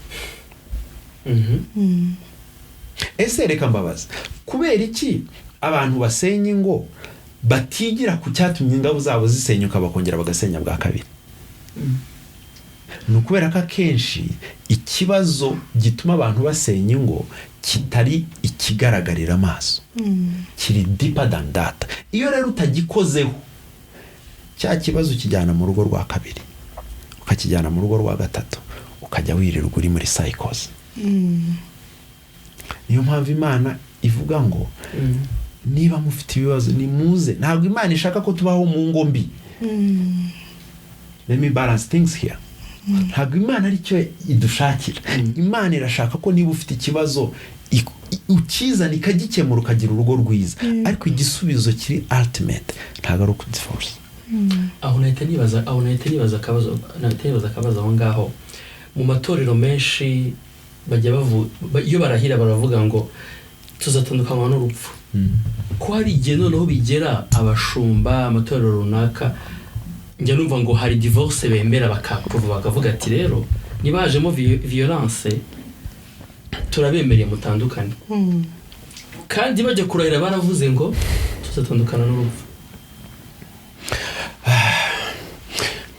Ese reka mbabaza, kubera iki abantu basenya ingo batigira ku cyatumye ingabo zabo zisenyuka, bakongera bagasenya bwa kabiri? Ni ukubera ko akenshi ikibazo gituma abantu basenya ingo kitari ikigaragarira amaso, kiri deeper than that. Iyo rero utagikozeho, cya kibazo ukijyana mu rugo rwa kabiri, ukakijyana mu rugo rwa gatatu, ukajya wirirwa uri muri cycles. Niyo mpamvu Imana ivuga ngo niba mufite ibibazo nimuze. Ntabwo Imana ishaka ko tubaho mu ngo mbi. Let me balance things here. Ntabwo Imana aricyo idushakira. Imana irashaka ko niba ufite ikibazo ukizana, ikagikemura, ukagira urugo rwiza. Ariko igisubizo kiri ultimate ntabwo ari ukudivorce. Aho nahita nibaza akabazo aho ngaho. Mu matorero menshi bajya iyo barahira baravuga ngo tuzatandukanywa n'urupfu. Ko hari igihe noneho bigera abashumba, amatorero runaka, njya numva ngo hari divorce bemera, bakapuva, bakavuga ati rero niba hajemo violence turabemereye mutandukane, kandi bajya kurahira baravuze ngo tuzatandukana n'urupfu.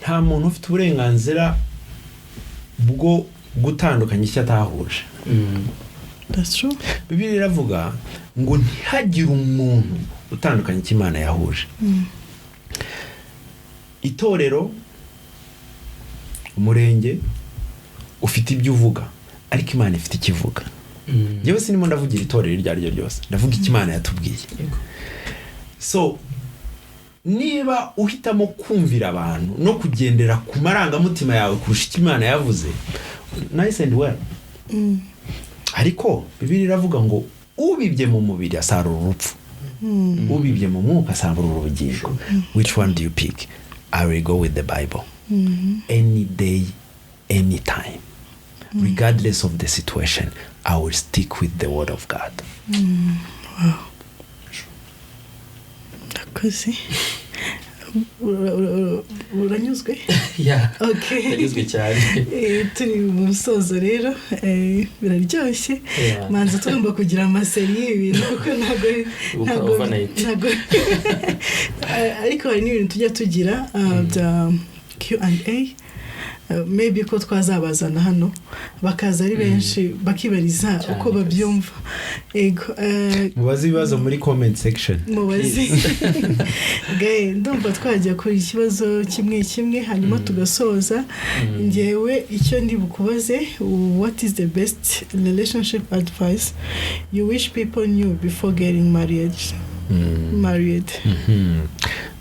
Nta muntu ufite uburenganzira bwo gutandukanya icyo atahuje. That's true. Bibiliya iravuga ngo ntihagire umuntu utandukanya icyo Imana yahuje. Itorero, umurenge ufite ibyo uvuga, ariko Imana ifite icyo ivuga. Njyewe sinimo ndavugira itorero iryo ari ryo ryose, ndavuga icyo Imana yatubwiye. So niba uhitamo kumvira abantu no kugendera ku marangamutima yawe kurusha icyo Imana yavuze, nice and well. Ariko Bibiliya iravuga ngo ubibye mu mubiri asarura urupfu, ubibye mu mwuka asarura ubugingo. Which one do you pick? I will go with the Bible any day, anytime, regardless of the situation. I will stick with the word of God. Ndakoze. Uranyuzwe? Yeah. Okay. Ndanyuzwe cyane. Turi mu musozo rero, biraryoshye. Manza tugomba kugira amaseri y'ibintu kuko ntabwo Gukora ntabwo overnight. Ntabwo. Ariko hari n'ibintu tujya tugira bya Q&A. Maybe ko twazabazana hano bakaza ari benshi, bakibariza Cyane uko babyumva. Ego. Mubaze ibibazo muri comment section. Mubaze. Gaye, ndumva twajya kuri ikibazo kimwe kimwe, hanyuma tugasoza. Ngewe icyo ndi bukubaze: what is the best relationship advice you wish people knew before getting married?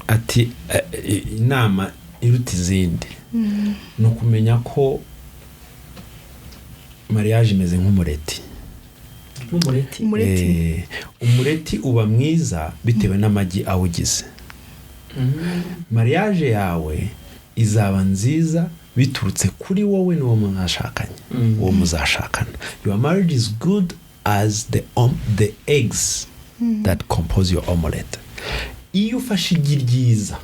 Ati inama iruta izindi ni ukumenya ko mariage imeze nk'umureti. Nk'umureti? Umureti. Umureti uba mwiza bitewe n'amagi awugize. Mariage yawe izaba nziza biturutse kuri wowe n'uwo mwashakanye, uwo muzashakana. Your marriage is good as the eggs that compose your omelette. Iyo ufashe igi ryiza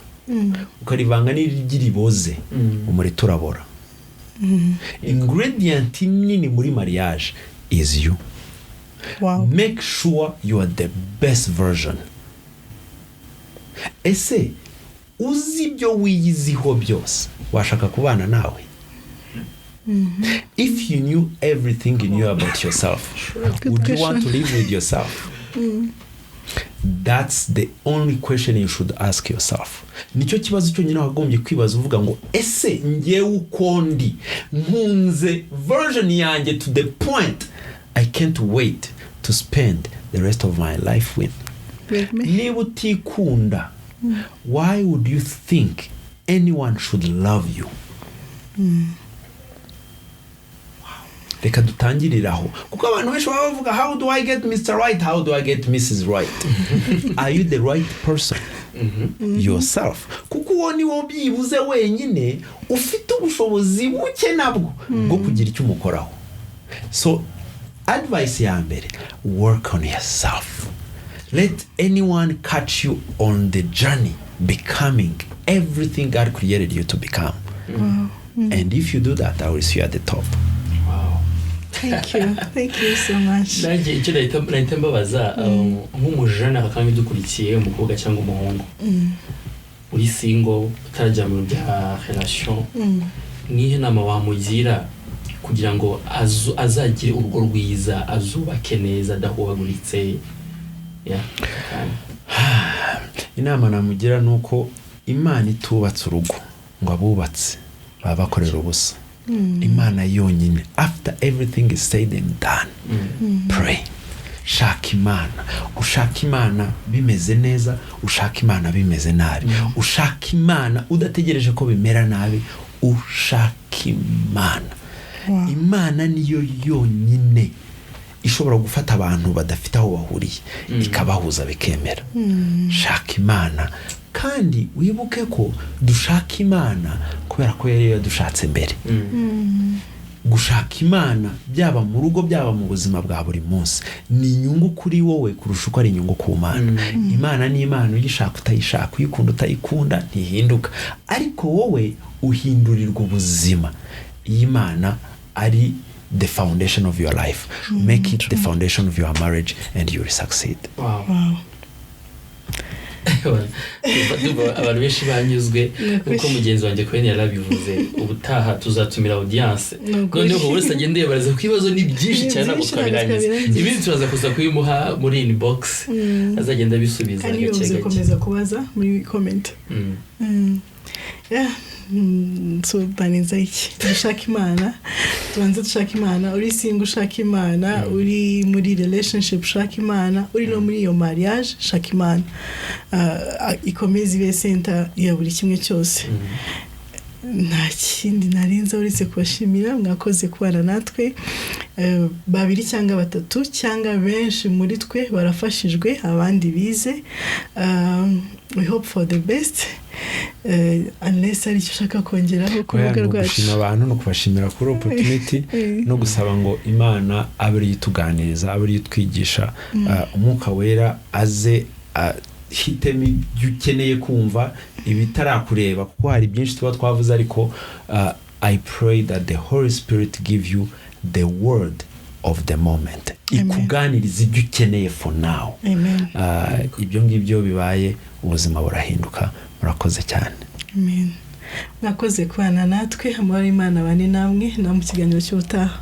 ukarivanga n'irigi riboze, umureti urabora. Ingredient nini muri mariage is you. Make sure you are the best version. Ese uzi ibyo wiyiziho byose, washaka kubana nawe? If you knew everything you knew about yourself, Good would you want to question. Live with yourself? That's the only question you should ask yourself. Nicyo kibazo cyonyine wagombye kwibaza, uvuga ngo: "Ese ngewe uko ndi, nkunze version yanjye to the point I can't wait to spend the rest of my life with?" With me. Niba utikunda, why would you think anyone should love you? Reka dutangirire aho, kuko abantu benshi baba bavuga: "How do I get Mr. Right? How do I get Mrs. Right?" Are you the right person yourself? Kuko uwo ni wo byibuze wenyine ufite ubushobozi buke nabwo bwo kugira icyo umukoraho. So advice ya mbere: work on yourself. Let anyone catch you on the journey becoming everything God created you to become, and if you do that, I will see you at the top. Wow. Thank you, thank you so much. Nanjye icyo nahita mbabaza, nk'umujene aka kanya udukurikiye, umukobwa cyangwa umuhungu uri single, utarajya mu bintu bya relation, nihe nama wamugira kugira ngo azagire urugo rwiza, azubake neza adahubaguritse? Yeah, kandi. Inama namugira ni uko Imana itubatse urugo, ngo abubatse baba bakorera ubusa. Imana yonyine, after everything is said and done, pray, shaka Imana. Ushaka Imana bimeze neza, ushaka Imana bimeze nabi, ushaka Imana udategereje ko bimera nabi, ushaka Imana. Imana niyo yonyine ishobora gufata abantu badafite aho bahuriye ikabahuza bikemera. Shaka Imana, kandi wibuke ko dushaka Imana kubera ko yari yadushatse mbere. Gushaka Imana, byaba mu rugo, byaba mu buzima bwa buri munsi, ni inyungu kuri wowe kurusha uko ari inyungu ku Mana. Imana ni Imana, uyishaka utayishaka, uyikunda utayikunda, ntihinduka, ariko wowe uhindurirwa ubuzima iyo Imana ari the foundation of your life. Make it the foundation of your marriage and you will succeed. Wow. Wow. Ndumva abantu benshi banyuzwe. Ni ukuri. Nkuko mugenzi wanjye Cohen yarabivuze, ubutaha tuzatumira audience, Ni ukuri. noneho buri wese agende yibariza, kuko ibibazo ni byinshi Ni cyane, ntabwo byinshi, ntabwo twabirangiza. twabirangiza. Ibindi turaza kuza kubimuha muri inbox, azagenda abisubiza Kandi gake bibuze gake. gukomeza kubaza muri comment. Yeah. So barenza iki? Dushaka Imana, tubanze dushaka Imana. Uri single, ushaka Imana. Uri muri relationship, ushaka Imana. Uri no muri iyo mariage, shaka Imana. Ikomeze ibe center ya buri kimwe cyose. Nta kindi narenza uretse kubashimira. Mwakoze kubana natwe. Babiri cyangwa batatu cyangwa benshi muri twe barafashijwe, abandi bize. We hope for the best. Unless hari icyo ushaka kongeraho ku Oya, rubuga ni rwacu. ugushima abantu no kubashimira kuri opportunity, no gusaba ngo Imana abe ariyo ituganiriza, abe ariyo itwigisha. Umwuka Wera aze hitemo ibyo ukeneye kumva, ibitarakureba, kuko hari byinshi tuba twavuze, ariko I pray that the Holy Spirit give you the word of the moment, Amen. ikuganiriza ibyo ukeneye for now. Amen. Ibyo ngibyo bibaye, ubuzima burahinduka. Murakoze cyane. Amen. Mwakoze kubana natwe. Amahoro y'Imana bane namwe, na mu kiganiro cy'ubutaha.